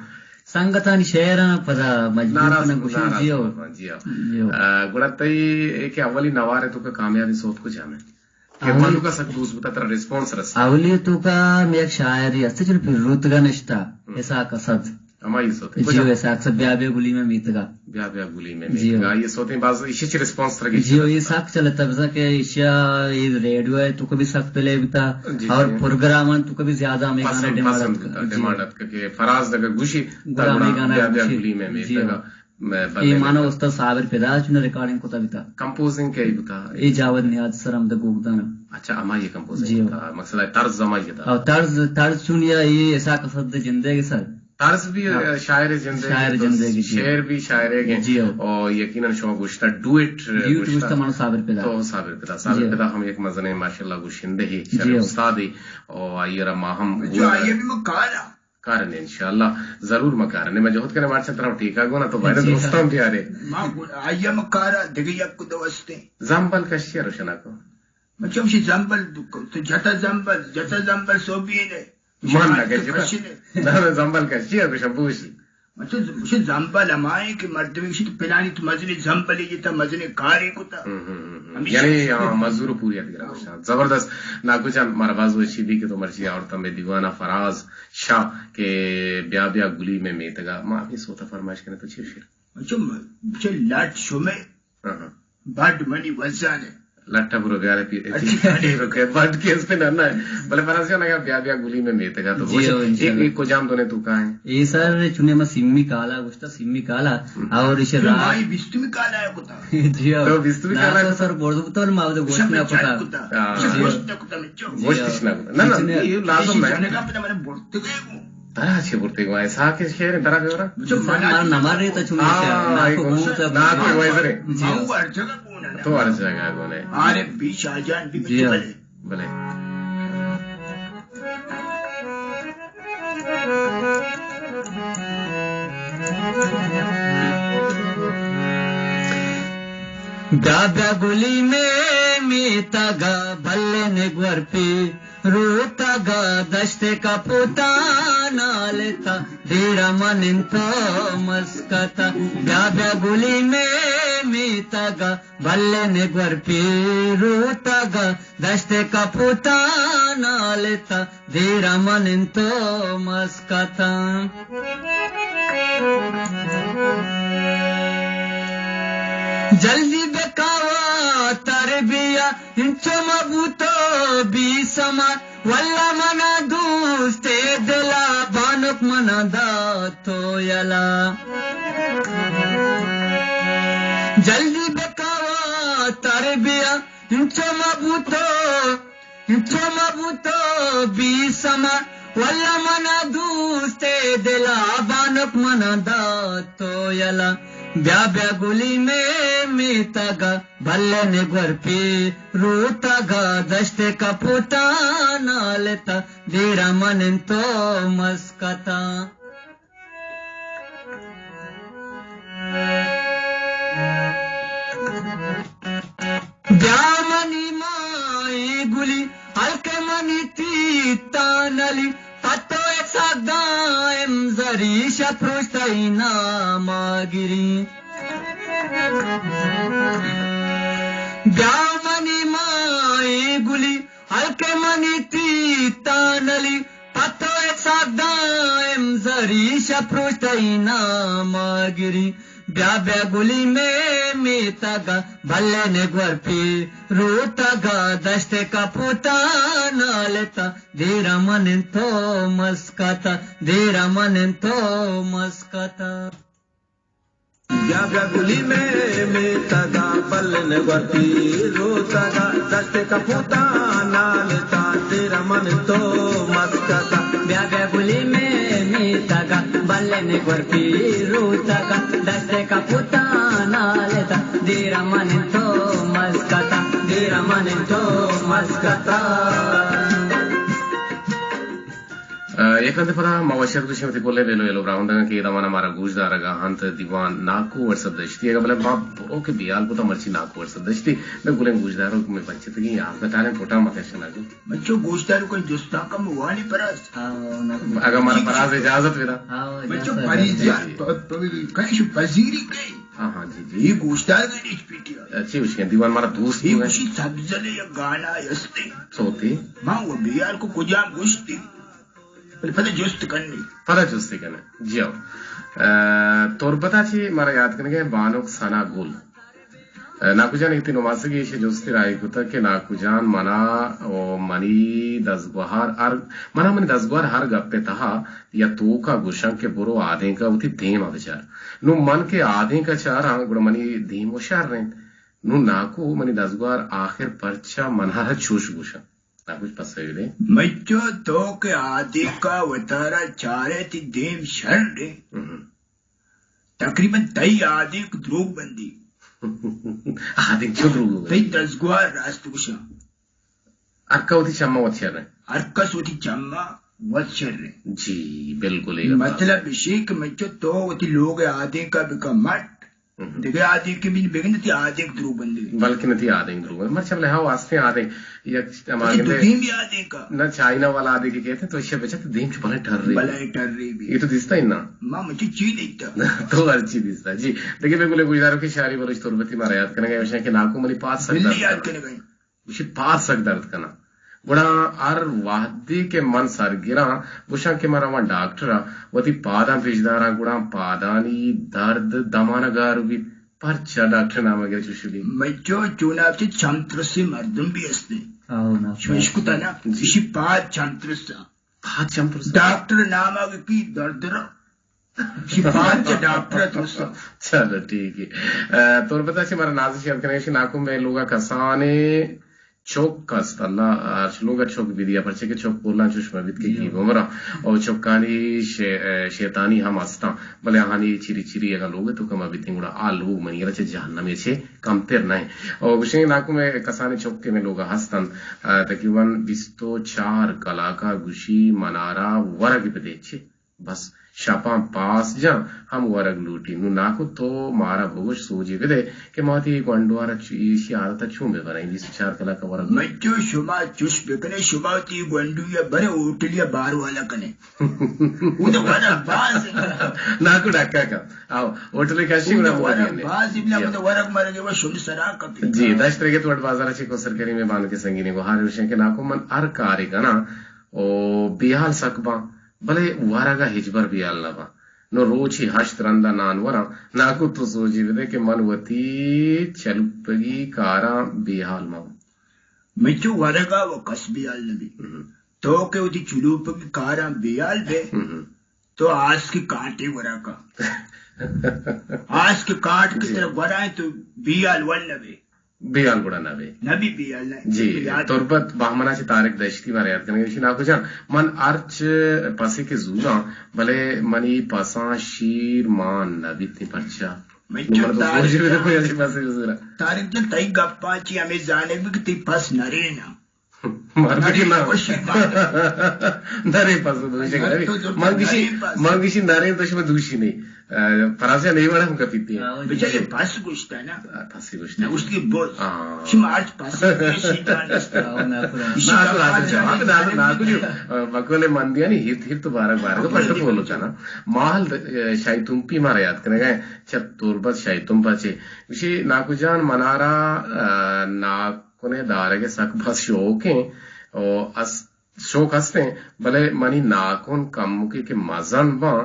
سنگتانی شعراں پدا مجبور ناراض، کناں گوشاں، ناراض جی ہو۔ مہ باں، جی ہو۔ جی ہو۔ آ، گڑا تئی اے کہ اولی نوار تو کا کامیابی سوت کجام ہے؟ کہ اولی، مردم کا سک دوست بوتا، ترا ریسپانس رسا۔ اولی تو کا میں ایک شاعری است چلو پھر روتگا نشتا، ہم۔ اسحاق اسد۔ ہمائی سوت۔ جی ہو، اسحاق اسد بیا بیا گلی میں میتگا۔ بیا بیا گلی میں جی ہو۔ میتگا۔ یہ سوتیں باز ایشی چی ریسپانس ترا گیشتر جی ہو، یہ رسا۔ سک چلتا بزا کہ ایشیا یہ ریڈیو ہے تو کبھی سک پلے بتا جی، اور جی۔ پروگراماں تو کبھی زیادہ ہمیں گانا پسند، ڈیمانڈ پسند اتکا۔ بوتا، جی ہو۔ ڈیمانڈ اتکا کہ فراز دگا گوشی، گڑا تا ہمیں گڑا گانا بیا بیا گوشی۔ گلی میں جی میتگا۔ ہو۔ میں اے بندے مانا استاد صابر پدا چون ریکارڈنگ کتا بیتا۔ کمپوزنگ کئی بوتا؟ اے جاوید نیاز سر ہم دے گوگدان۔ اچھا، ہمائی کمپوزنگ جی ہو۔ بوتا۔ مقصد ہے طرز ہمائی دا۔ او طرز، طرز چون یا اے اسحاق اسد دے جندے کے سر۔ طرز بھی ہاں۔ شاعر جندے شاعر کے تو جندے کے جی۔ شعر بھی شاعر کے۔ جی ہو۔ اور یقیناً شما گوشتا ڈوئٹ ڈیوٹ گوشتا۔ گوشتا مانا صابر پدا۔ تو صابر پدا، صابر جی ہو۔ پدا ہم ایک مزنے ماشاءاللہ گوشندے ہی، جی شعر ہو۔ استاد ہی۔ اور آئی را ما ہم جو گوشتا۔ آئی بھی مکانا۔ کارن انشاءاللہ ضرور ما کارن۔ ما جہد کنے مارچا ترا ٹیکا گونا تو باید جی ہاں۔ دوستان بیارے۔ ما گو-، آیا ما کارا دگہ یک دو استے۔ زمبل کشی روشنا کو۔ ما چمشی زمبل دکو۔ تو جتا زمبل، جتا زمبل سوبینے۔ من نہ کشی نا۔ نہ، نہ، زمبل کشی ءَ گوشاں بوشی۔ مطلب، گوشے زمبل ہمائیں کہ مردمے گوشی تو پلانی تو مزنیں زمبلے جتا، مزنیں کارے کتا۔ ہم، ہم، ہم، ہم۔ ہمیشہ یعنی، ہاں، مزور و پوری ادگر گوشاں۔ زبردست۔ ناکو جان، مارا باز وشی بی کہ تو مرچی آورتا مئے دیوانا فراز شاہ کہ بیا بیا گلی میں میتگا۔ ما اپنی سوتا فرمائش کرنے تو چی شیر؟ اچھا، م-، چہ لٹ شمے ہاں، ہاں۔ بڈ منی وزانے۔ لٹا برو بیارے پی-، اچھا۔ پی-، رکے۔ بڈ کیس پہ نہ، نہ۔ بلے فراز جان اگر بیا بیا گلی میں میتگا تو جی، گوش، ہاں، انشاءاللہ۔ ایک، ایک کجام دونے تو کائیں؟ اے سر چنے ما سیمی کالا گوشتا، سیمی کالا۔ ہم۔ اور اسے تو راہ مائی بیستمی کالا ہے کتا۔ جی ہاں۔ تو بیستمی کالا ہے تو کتا؟ سر برد بتا، ما تو گوشت نہ کتا۔ ہاں۔ جی۔ گوشت نہ کتا، مچو۔ جی ہاں۔ گوشت نہ کتا۔ نہ، نہ، کسی، یہ لازم کسی ہے۔ جنگا پتا میں نے برد گئے ہوں۔ ترا چے برتے گوں؟ ایسا کہ شعر ترا بیورا؟ مچو سر، منا مارا نہ مارے تو چنے ہاں، شعر، نہ کو گوں تو نہ کو ویزرے۔ جی ہاں۔ ما ہر جگہ گون ہے نا۔ تو ہر جگہ گون ہے۔ عارف بھی، شاہجان بھی، جی ہاں۔ بلے۔ بلے۔ بیا بیا گلی میں میتگا بلے نگور پی روتگا دشت کپوتان آلتا، دیر من انت مسکتا۔ بیا بیا گلی میں میتگا بلے نگور پی روتگا دشت کپوتان آلتا، دیر من انت مسکتا۔ جلدی بکاوا تربیہ انچو مبوتو بی سما، واللہ منا دوست دلا بانک منا داتو یلا۔ جلدی بکاوا تربیہ انچو مبوتو، انچو مبوتو بی سما، واللہ منا دوست دلا بانک منا داتو یلا۔ بیا بیا گلی میں میتگا بلے نگور پی روتگا دشت کپوتان آلتا، دیر من انتو مسکتا۔ بیا منی مائی گلی، ہلکے منی تیتان علی، پتو ایک ساگ دائم زری شپروش تئی نام آگری۔ بیا منی مائی گلی، ہلکے منی تیتان علی، پتو ایک ساگ دائم زری شپروش تئی نام آگری۔ بیا بیا گلی میں میتگا بلے نگور پی روتگا دشت کپوتان آلتا، دیر من انتو مسکتا، دیر من انتو مسکتا۔ بیا بیا گلی میں میتگا بلن گورتی روتگا دشت کپوتان آلتا، دیر من انتو مسکتا۔ بیا بیا گلی میں میتگا بلن گورتی روتگا دشت کپوتان آلتا، دیر من انتو مسکتا، دیر من انتو مسکتا۔ ء، یک رندے پدا ما وش اتک گوشیں وتی کلیں ویل و ایلو براہندگاں کہ اے دمان ء مارا گوش دارگ ء انت دیوان ناکو وٹسپ دشتی ء، بلے ما برو کہ بیال کتا مرچی ناکو وٹسپ دشتی، مئے گلیں گوشداروک مئے بچتگیں یازدہ ٹالیں پٹاں ما کشن ء جو۔ بچو گوشداروکاں جستاں کم وانی پراز۔ ہاں، ناکو۔ اگاں مارا پراز اجازت بدا۔ ہاں، بچو اجازت۔ پریزا، جی، جی۔ پ-، پ-، کئی شو پذیری کئی؟ ہاں، ہاں، جی، جی۔ یہ گوشدار گئی ایچ پی ٹی آر۔ اچھی وشکیں دیوان مارا دوست اے ہوئے۔ وشی سبزلے یا گانا استے۔ سوتی۔ ما وہ بیال کو کجام گوشتی۔ بلے پدا جست کنی۔ پدا جستے کنئے۔ جی ہو۔ ء، تربت ء چی مارا یات کنگے بانک ثنا گل۔ ء، ناکو جان، اگتی نماسگی ایشی جستی راہی کتگ کہ ناکو جان منا و منی دزگوہار ہر، منا منی دزگوہار ہر گپے تہا یا توکا گوشن کہ برو آدینکا وتی دیما بچار۔ نو من کہ آدینکا چاراں، گڑا منی دیم و شر انت۔ نو ناکو منی دزگوہار آخر پرچا منا چوش گوشن؟ ناکوش پسہ دے۔ مچو تو کہ آدینکا وتارا چارے تی دیم شر دے۔ ہم۔ تقریباً تئی آدینک دروگ بندی۔ آدینک چو دروگ بندی؟ تئی دزگوار راست گوشاں۔ ہر کا وتی چما وت شر ہے۔ ہر کس وتی چما وت شر ہے۔ جی، بالکل اے گپ۔ مطلب اشی کہ مچو تو وتی لوگ آدینکا بکا مٹ۔ دگہ آدے کہ من بگندے تئی آدینک دروگ بندے۔ بلکن تئی آدینک دروگ بندے۔ مرچی بلے ہاں واسطے آدینک یک ہما اچھا، گندے۔ دو دیم بھی آدینک کا؟ نہ، چائنا والا آدینک کہ کہتے ہیں، تو اسے بچت دیم چ بلے ٹر رہی۔ بلے ٹر رہی بھی۔ یہ تو دیستا ہی نا۔ ما مجھے چی دیتا۔ تو ہر چی دیستا۔ جی، دیکھیں، میں بولے گوشداروں کی شاعری بلوچ تربتی مارا یاد کرنے گئے، کہ ناکو منی پاس سک دار کرنا۔ گوشی، پاد سک درد کناں۔ گڑا ہر وہدے کہ من سرگراں، گوشاں کہ من رواں ڈاکٹر ءَ، وتی پاداں پیش داراں، گڑا پادانی درد دمان ءَ گار بیت۔ پرچا ڈاکٹر نام ءَ گرے چوش بیت؟ مچو چوناپ چہ چم ترسیں مردم بھی ہستیں۔ آہو، نا۔ شما اشکتا نا؟ جی۔ اشی پاد چم ترساں۔ پاد چم ترساں؟ ڈاکٹر نام ءَ کی درد را۔ شی پاد چہ ڈاکٹر ءَ ترساں۔ چلو، ٹھیک ہے۔ اے، تربت ءَ چہ مارا نازش یاد کنگ ءَ، شی ناکو مئے لوگ ءَ کسانیں چک است، اللہ ہرچ لوگ ءَ چک بدیا، پرچے کہ چک پولاں چوش مہ بیت کہ جی۔ کی بمراں، او چکانی شے-، اے، شیطانی ہم استاں، بلے آہانی چری چری اگاں لوگ ءِ توکا مہ بیتیں، گڑا آ لوگ منی را چہ جہنم ءَ چہ کمتر نہ انت۔ او گوشیں ناکو مئے کسانیں چک کہ مئے لوگ ءَ ہست انت، اے، تقریباً بیست و چار کلاک ءَ گوشی منارا ورگ بدے چے۔ بس شپاں پاس جاں ہم ورگ لوٹی۔ نوں ناکو تو مارا بگوش سوجے بدے کہ ما وتی گونڈو ءَ را چ-، ایشی عادت ءَ چون بہ بریں؟ بیست و چار کلاک ءَ ورگ لوٹی۔ مچو شما چوش بکنے، شما وتی گونڈو ءَ برے ہوٹل ءَ بار والا کنے۔ اود ورگ باز انت۔ ناکو ڈکا کا۔ آو، ہوٹل ءَ کشی اود گڑا ورگ موبی نے۔ باز انت، جی۔ اود ورگ مرگ ءَ شم سرا کپی۔ جی، دشت رگت وٹ بازار ءَ چہ کوسر کریم ءِ بانک سنگینی گوہار وشیں کہ ناکو من ہر کارے کناں او بیحال سک باں۔ بلے ورگ ءَ ہچبر بیال نہ باں۔ نوں روچی ہشت رند ءَ نان وراں، ناکو تو سوجی بدے کہ من وتی چلوپگی کاراں بیحال مہ باں۔ مچو ورگ ءَ و کس بیال نہ بی۔ ہم۔ تو کہ وتی چلوپگی کاراں بیال بے، ہم۔ تو آس کی کانٹے ورگ ءَ۔ آس کی کانٹ کی جی۔ طرف ورائیں تو بیال ول نہ بے۔ بیال گڑا نہ بے۔ نہ بی بیال نہ۔ جی، یاد۔ تربت بہمنا چہ طارق دشتی مارا یاد کنگ ءَ، گوشی ناکو جان، من ہرچ پسے کہ زوراں، بلے منی پساں شیر مان نہ بیت، پرچا؟ من نوں چو من تو طارق سوچ رہے جان، کوئی ایسی پسے کہ زوراں۔ طارق جان، تئی گپاں چی ہمیں زانگ بی کہ تئی پس نرین ءَ۔ مردکی نہ۔ نرین پس دوشی نہ۔ من گوشی، نرین پس۔ من گوشی نرین تو شما دوشی نہیں۔ اے، پراسیا نہیں وڑا ہم کپیتی ہیں۔ ہاں، بچا، یہ پس گوشتا نا۔ آ، پس گوشتا۔ نہ، اس کی بوز۔ ہاں۔ شما آج پس گوشی جان است۔ ہاں، نا، تو راست جواب داد، نا، تو جو، آ، بقول مندیانی ہیت، ہیت تو بارگ، بارگ، بقول پٹو بولو چانا۔ ماہل د-، اے، شاہی تمپی مارا یاد کنگا ہے۔ چہ تربت شاہی تمپا چے۔ گوشی، ناکو جان منارا، آ، ناکنے دارگ سک بس شوق ہیں۔ او، اس شوق ہستیں، بلے منی ناکن کمکے کہ مزن باں،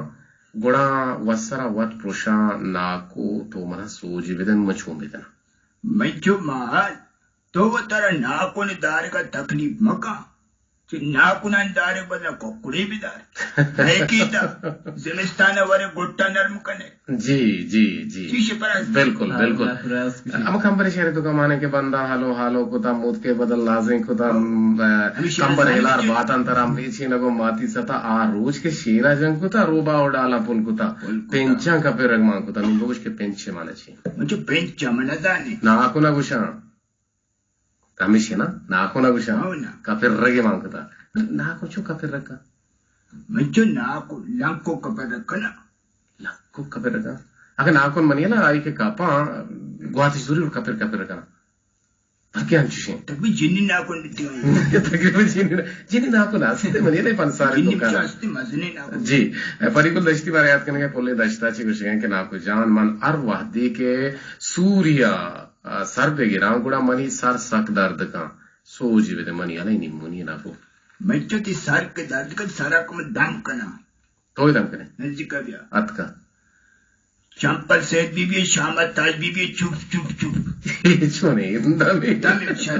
گڑا وسرا وت پرشاں، ناکو تو منا سوجے بدن، من چون بدناں؟ من چو ماہل، تو و ترا ناکن دارگا تکلیف مکن، چہ ناکنان دارگ بدلا ککڑے بدار۔ نئے کیتا، زمستان ورے گٹا نرم کنے۔ جی، جی، جی۔ چیشے پر است؟ بالکل، ہاں، بالکل۔ راست گوشی۔ ہم کمبر شہر تو کمانے کہ بندہ حالو حالو کتا، موت کے بدل لازیں کتا، ہاں۔ م-، ہمیشہ کمبر لازیں ہلار کتا۔ باتان ترا میچی نگو ماتی ستا، آ روچ کے شیرا جنگ کتا، روبا و ڈالا پل کتا، پل کتا۔ پنچاں کا پہ رگمان کتا، نوں بگوش کہ پنچے مانا چی؟ من چو پنچ من زانی۔ ناکو نہ گوشاں۔ ہمیشی نا، ناکو نہ گوشاں۔ ہاں نا۔ کپرگے مان کتا۔ ناکو چو کپرگ کا؟ من چو ناکو، لنکو کپرگ کنا۔ لنکو کپرگ کا؟ اگہ ناکو منی نا، آئی کہ کپاں، گواتش ضرور کپر کپر کنا۔ بلکہ انچوشیں۔ تبھی جنی ناکو نتی ہوئی۔ تقریباً جنی نا-، جنی ناکو نا، ہستے منی نا پنسار جنی دکان۔ بچہ ہستے مزنی ناکو۔ جی، اے پری گل دشتی بارے یاد کنگے، پلے دشتا چی گوشگے کہ ناکو جان، من ہر وہدے کہ سوریا آ، سر بگراں، گڑا منی سر سک درد کن۔ سوجی بدے منی، الے نی منی ناکو۔ من چو تی سر کہ درد کن، سرا کہ من دم کناں۔ تو دم کنے؟ نزدیکا بیا۔ اتکا۔ چمپل سید بی بی، شامت تاج بی بی، چپ، چپ، چپ۔ چونے، دمے۔ دمے شر۔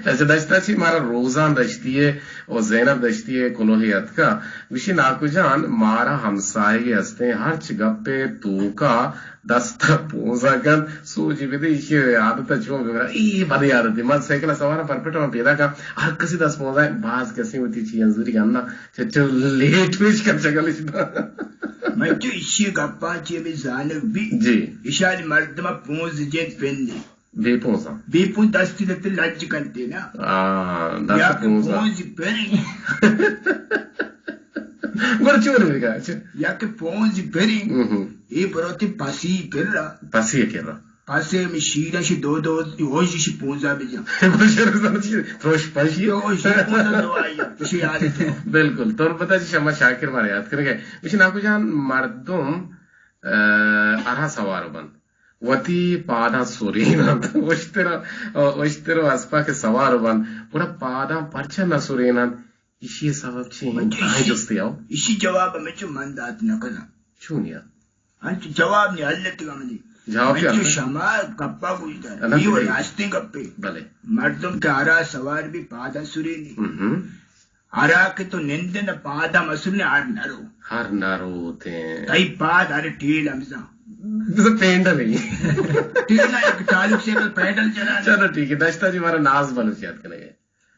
اچھا، دشتا چی مارا روزان دشتی ہے، او زینب دشتی ہے، کلوہی اتکا۔ گوشی ناکو جان، مارا ہمساہگے ہستیں، ہرچ گپے توکا دست ء پونز ء کنت، سوجی بدے ایشی ء عادت ء چون بہ براں۔ اے بدیں عادتے۔ من سائیکل ء سوار آں، پرپٹ آں، من پیداک آں، ہر کسی دست پونز ء، باز کسیں وتی چی انزوری گنا، چچو لیٹ پیش کر چگل اش دا۔ من چو ایشی گپاں چی ہمے زانگ بی۔ جی۔ ایشانی مردم ء پونز جیت پندے۔ بے پونزاں۔ بے پونز دستی لگتے لج کنتے نا۔ آ، دست یا کہ پونزاں۔ پونز پریں۔ گڑا چون بکا، چ-، یا کہ پونز پریں۔ ہم ہم۔ اے بروتی پسی کرا۔ پسی کرا۔ پسی ہمیں شیرا شی دو دو، ہوش شی پونزا بجا۔ پروش پشی۔ تو شی پونزا دو آئی، پشی یاد ہے تو۔ بالکل۔ تو پتا چی شما شاکر مارا یاد کرے گئے۔ اسی ناکو جان مردم، ا، ارا سوار بند۔ وتی پاداں سریناں۔ اشتر، اشتر و اسپا کہ سوار بند۔ گڑا پاداں پرچا نہ سریناں؟ ایشی ءِ سبب چی انت؟ آئی جستی او۔ ایشی جواب ہمے چو من دات نہ کناں۔ چونیا؟ انچو جواب نی حل اتگا منی۔ جواب کیا؟ شما گپا گوش دار۔ انا یہ وہ راستیں گپے۔ بلے۔ مردم کہ ہرا سوار بی پادا سرینی۔ ہم۔ ہرا کہ تو نندے نہ پادا مسرنے ہر نہ رو۔ ہر نہ روتے۔ تئی پاد ہر ٹیل ہمزا۔ بس پینڈل ہے۔ ٹیل ہے، ایک ٹالک سے پیڈل چلا۔ چلو ٹھیک ہے، دشتا جی ہمارا ناز بلوچ یاد کرنے گئے۔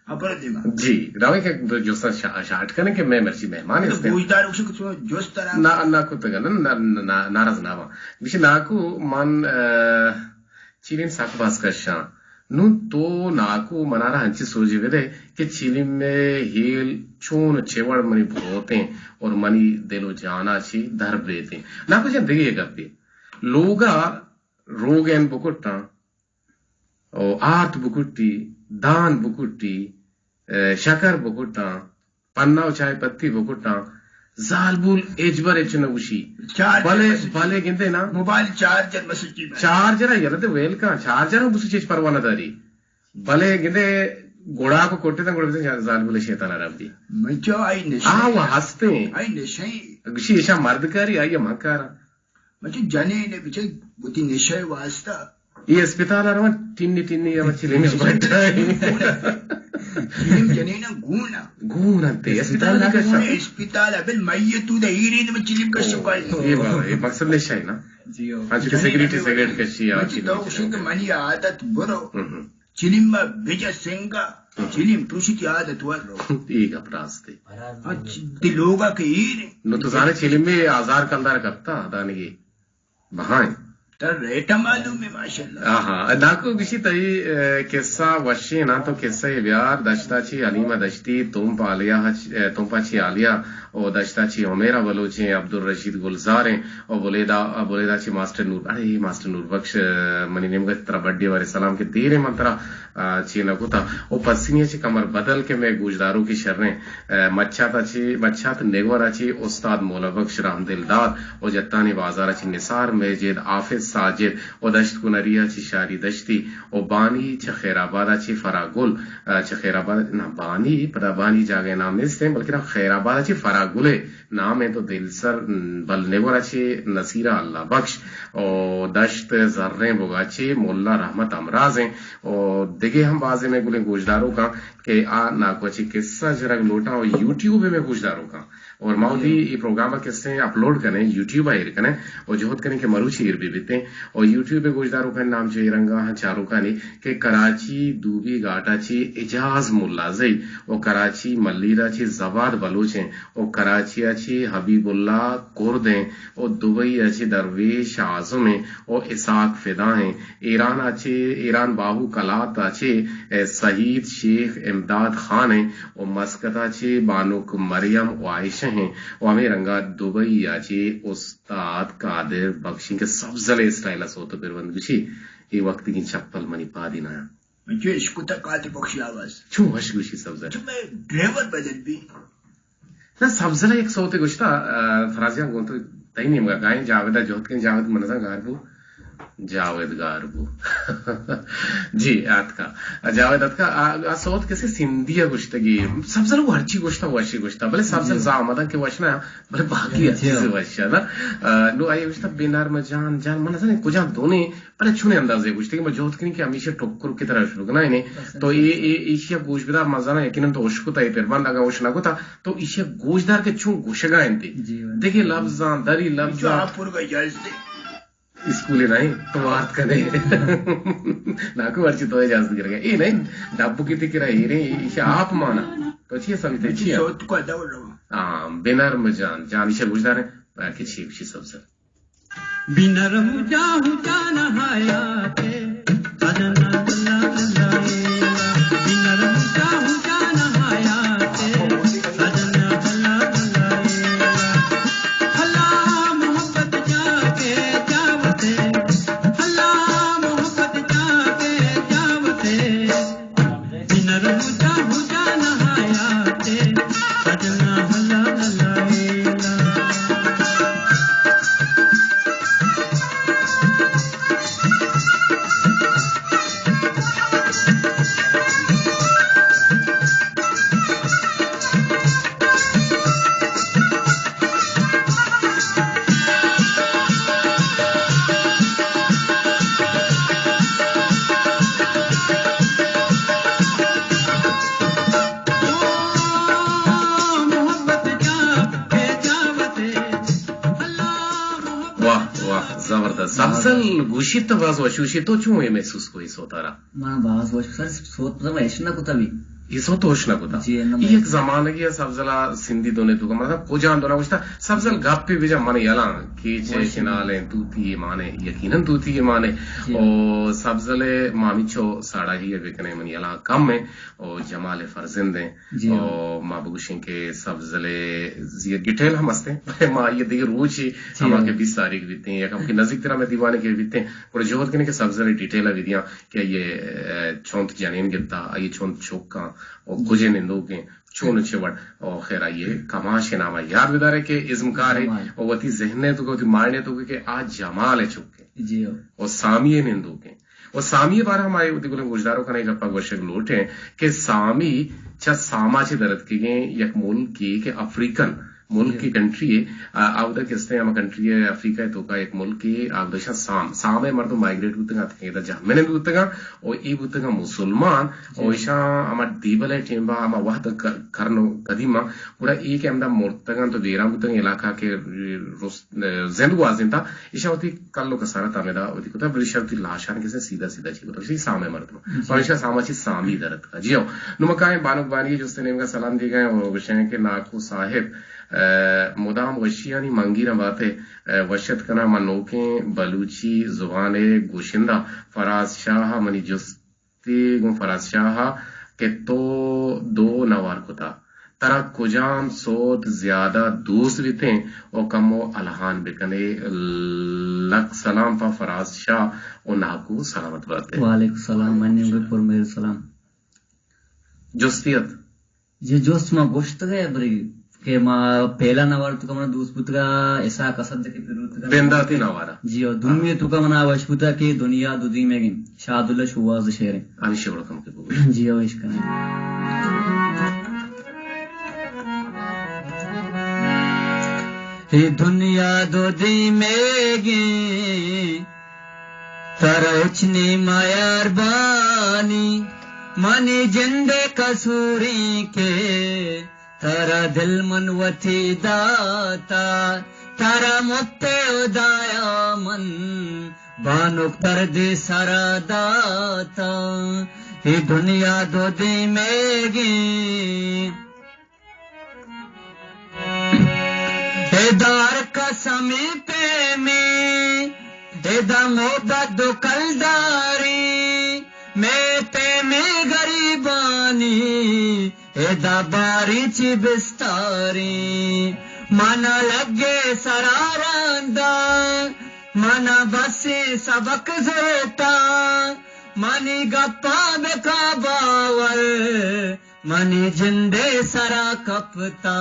ہاں، برو دیما۔ جی، راوی کہ جوسا شا-، شارٹ کریں کہ میں مرچی مہمان ہستیں۔ گوشدار اکشو کہ چون جوست ترا۔ نہ، نہ کتگا، نہ، نہ، نہ، ناراض نہ باں۔ گوشی ناکو من، ا، چیلیم سک باز کشاں۔ نوں تو ناکو منارا ہنچی سوجی بدے کہ چیلیم میں ہیل چون چے وڑ منی بروتیں اور منی دل و جانا چی در بیتیں۔ ناکو جان دگہ گپے۔ لوگا روگین بکٹاں۔ او آرت بکٹی، دان بکٹی، ا، شکر بکٹاں، پنا و چائے پتی بکٹاں، زالبول ہچبر ہچ نہ گوشی۔ چارجر بلے، مسجد۔ بلے گندے نا۔ موبائل چارجر مسجد میں۔ چارجر ہے، یلہ تے ویل کن، چارجر ہم بسوچ ہچ پرواہ نہ داری۔ بلے گندے گڑا کو کٹے تاں گڑا بزن زالبول شیطان آرام دی۔ من چو آئی نشے۔ آ، وہ ہستے۔ آئی نشے۔ گوشی ایشا مرد کاری، آئی ہم کارا۔ مچو جنین ء بچے وتی نشہ ء واسطہ۔ اے اسپتال ء رواں ٹنی ٹنی ء چلیم بڈا۔ چلیم جنین ء گون ء۔ گون انت اسپتال ء کشا۔ اسپتال ء بل میت ء ایرین ء چلیم کشو کائی۔ اے بابا، اے مقصد نشہ ہے نا؟ جی ہو۔ ہاں، چونکہ سگریٹ، سگریٹ کشی آ چلیم تو کہ منی عادت برو۔ ہم ہم۔ چلیم ء بجا سنگا، ہم۔ چلیم پروشتی عادت ور رو۔ اے گپ راستے۔ اچ، تی لوگا کہ ایر۔ نو تو زانے چلیم میں ہزار کلدار کپتا، دانگی۔ بہائیں۔ تر ریٹ معلوم ہے، ماشاءاللہ۔ آہا، ناکو گشی تئی، اے، قصہ وشیں نا تو قصہ ء بیار، دشتا چی حلیمہ دشتی، تمپ آلیا، اے، تمپا چی آلیا، او دشتا چی عمیرہ بلوچیں، عبدالرشید گلزاریں، او بلیدا، بلیدا چی ماسٹر نور، ارے ماسٹر نور بخش، اے، منی نیمگا ترا بڈی بارے سلام کہ دیریں من ترا آ، چی نہ کتا۔ او پسنی ء چہ کمر بدل کہ مئے گوشداروکی شریں، آ، مچات ء چہ، مچات نگور ء چہ استاد مولا بخش رحم دلداد او جتانی بازار ء چہ نثار مجید، حافظ ساجد او دشت کنری ء چہ شاری دشتی او بانی چہ خیر آباد ء چہ فرا گل، آ، چہ خیر آباد، نہ، بانی، پدا بانی جاگہ نام نیستیں، بلکہ خیر آباد ء چہ فرا گل ء نام انت و دلسر بل نگور ء چہ نصیرہ اللہ بخش و دشت زریں بگا چہ ملا رحمت ہمراز انت و دگہ ہم بازیں مئے گلیں گوشداروکاں کہ آ ناکو ء چہ قصہ جنگ لوٹاں و یوٹیوب ء مئے گوشداروکاں اور ما وتی اے پروگرام ء قصہ اپلوڈ کنیں، یوٹیوب ء ایر کنیں و جہد کنیں کہ مروچی ایر بہ بیتیں و یوٹیوب ء گوشداروکانی نام چہ اے رنگا ہاں چاروکانی کہ کراچی دوبی گھاٹ ء چہ اعجاز ملازئی و کراچی ملیر ء چہ زباد بلوچ انت و کراچی ء چہ حبیب اللہ کرد انت و دبئی ء چہ درویش اعظم انت و اسحاق فدا انت۔ ایران ء چہ، ایران باہو کلات ء چہ، اے، سعید شیخ امداد خان انت و مسقط ء چہ بانک مریم و عائشہ انت و ہمے رنگا دبئی ء چہ استاد قادر بخش انت کہ سبزل اسٹائل ء سوت و پربند گوشی، اے وقتگیں چپل منی پادی نہ انت۔ من چو اشکتا قادر بخش آواز۔ چون وش گوشی سبزل؟ چو میں ڈرائیور بدل بی۔ نہ، سبزل ء یک سوتے گوشتا، آ، فراز جان گوں تو تئی نیمگا کائیں، جاوید ء جہد کن، جاوید من نزاں گار بو، جاوید گار بو۔ جی، آتکا۔ آ، جاوید آتکا، آ، آ سوت کسے سندھی ء گوشتگی۔ سبزل ء ہرچی گوشتا، وشی گوشتا۔ بلے سبزل زامدن کہ وش نہ، بلے باقی ہر چیز وش نا۔ آ، نو آئی گوشتا بے نرم جان، جان من نزاں کجا دونے بلے چونیں اندازے گوشتگ کہ ما جہد کنیں کہ ہمیشہ ٹکر کی طرح شروع کنائیں۔ تو اے، اے، ایشی ء گوش بدار، من زاناں یقیناً تو اشکتا اے پربند، اگاں اش نہ کتا تو ایشی ء گوش دار کہ چون گوشگا انت۔ جی، جی۔ دگہ لفظاں، دری لفظاں۔ اسکول نہیں تو وارت کنے۔ ناکو ہرچی تو اجازت گرگا۔ اے نہیں، ڈبو کی تکرا ایریں، ایشی آپ مانا۔ تو چی سمجھتے، چی؟ ہاں، بنرم جان، جان ایشی گوش داریں، کہ چی، چی سبزل۔ بنرم جاہو جان حیاتے، سجن اللہ اللہ، بنرم جاہو جان حیاتے، سجن اللہ اللہ، اللہ محبت جاگے، زبردست. سبزل گوشیت تو باز وش گوشیت، تو چون اے محسوس کو اے سوتارا؟ من باز وش سر سوت پدا من اش نہ کتا بھی. اے سوت ہوش نہ کتا. جی، نہ اے من یک زمانگی ہے سبزلا سندھی دونے تو کا، مطلب کجان دونا گوشتا سبزل گپے بجا من یلاں کہ چے وش. چنالیں توتی مانے، یقیناً توتی مانے. جی. او سبزل مامی چو ساڑا ہی بکنے من یلاں کم ہے. او جمال فرزند ہیں. جی. او ما بگوشیں کہ سبزل زی ڈیٹیل ہم ہستیں. ما یہ دیگه روچی جی. ہما کہ بیست تاریخ بیتیں یا ہم کہ نزدیک ترا میں دیوانے کے بیتیں، گڑا جہد کنے کہ سبزل ڈیٹیل بھی دیاں کہ یہ، اے، چونت جنین گپتا، یہ چونت چوکاں، او کجے نندوکیں، چون چے وڑ، او خیر یہ کماش نام یاد بدارے کہ ازمکار ہے، جمال. او وتی ذہن ہے تو کہ وتی مائنڈ ہے تو کہ آ جمال ہے چوکے. جی. او سامی نندوکیں. و سامی بارہ ہم آئی وتی گلیں گوشدارو کنے گپا گوشگ لوٹیں کہ سامی چہ ساما چہ درتکگیں یک ملکی کہ افریقن ملکی جی. کنٹری ہے. آ، آودا کہ استیں ہما کنٹری ہے افریقہ ہے تو کا یک ملکی آودا شاہ سام، سام ہے مردم مائگریٹ بوتگا تکیں دا جہمن بوتگا. او ای بوتگا مسلمان. جی. او ایشاں ہما دیبل ہے ٹیمبا ہما وحد کر-، کرن قدیمہ گڑا ای کہ ہمدا مرتگاں تو دیران بوتگا علاقہ کہ رست زند گوازینتا، ایشاں وتی کل و کسارت ہمیدا وتی کتا، بلے ایشاں وتی لاشان کسے سیدھا سیدھا چی کتا، ایشی سامے مردم. جی. تو ایشاں ساما چی سامی درت کا. جی ہو. نو مکائیں بانک بانی جستے نیمگا سلام دی گئے اور گوشیں کہ ناکو صاحب، اے، مدام وشیانی منگیراں باتے، اے، وشت کنا من نوکیں بلوچی زبان گوشندہ فراز شاہ منی جست تی گوں فراز شاہ ء کہ تو دو نوار کتا، ترا کجام سوت زیادہ دوست بیتیں و کمو الہان بکنے؟ لک سلام پہ فراز شاہ و ناکو سلامت باتے. وعلیکم السلام، من نیم پر میر سلام. جستی ات؟ جی، جست ما گوشتگ ء بری کہ ما پہلا نوار تو کمنا دوست بوتگا، اسحاق اسد کے پیروتگا۔ بنداتی نوارا۔ جی، اور دومی تو کمنا وش بوتا کہ دنیا دو دیمے گی، شاہ عبداللہ شوہاز شعر۔ آنی شعر کم کے بگو۔ جی، اور عشق کریں۔ اے دنیا دو دیمے گی، ترا ہچ نی مہربانی، منی جند ء قصوریں کہ ترا دل من وتی داتا، ترا مت ء ہدایا من بانک تر دے سرا داتا۔ اے دنیا دو دیمے گی، ادا ہر کس ہمے پیمیں، ادا محبت دو کلداریں، مئے پیمیں گریبانی، ادا باریں چی بستاریں۔ منا لگے سرا رنداں، منا بسیں سبق زرتاں، منی گپاں بکا باور۔ منی جندے سرا کپتا،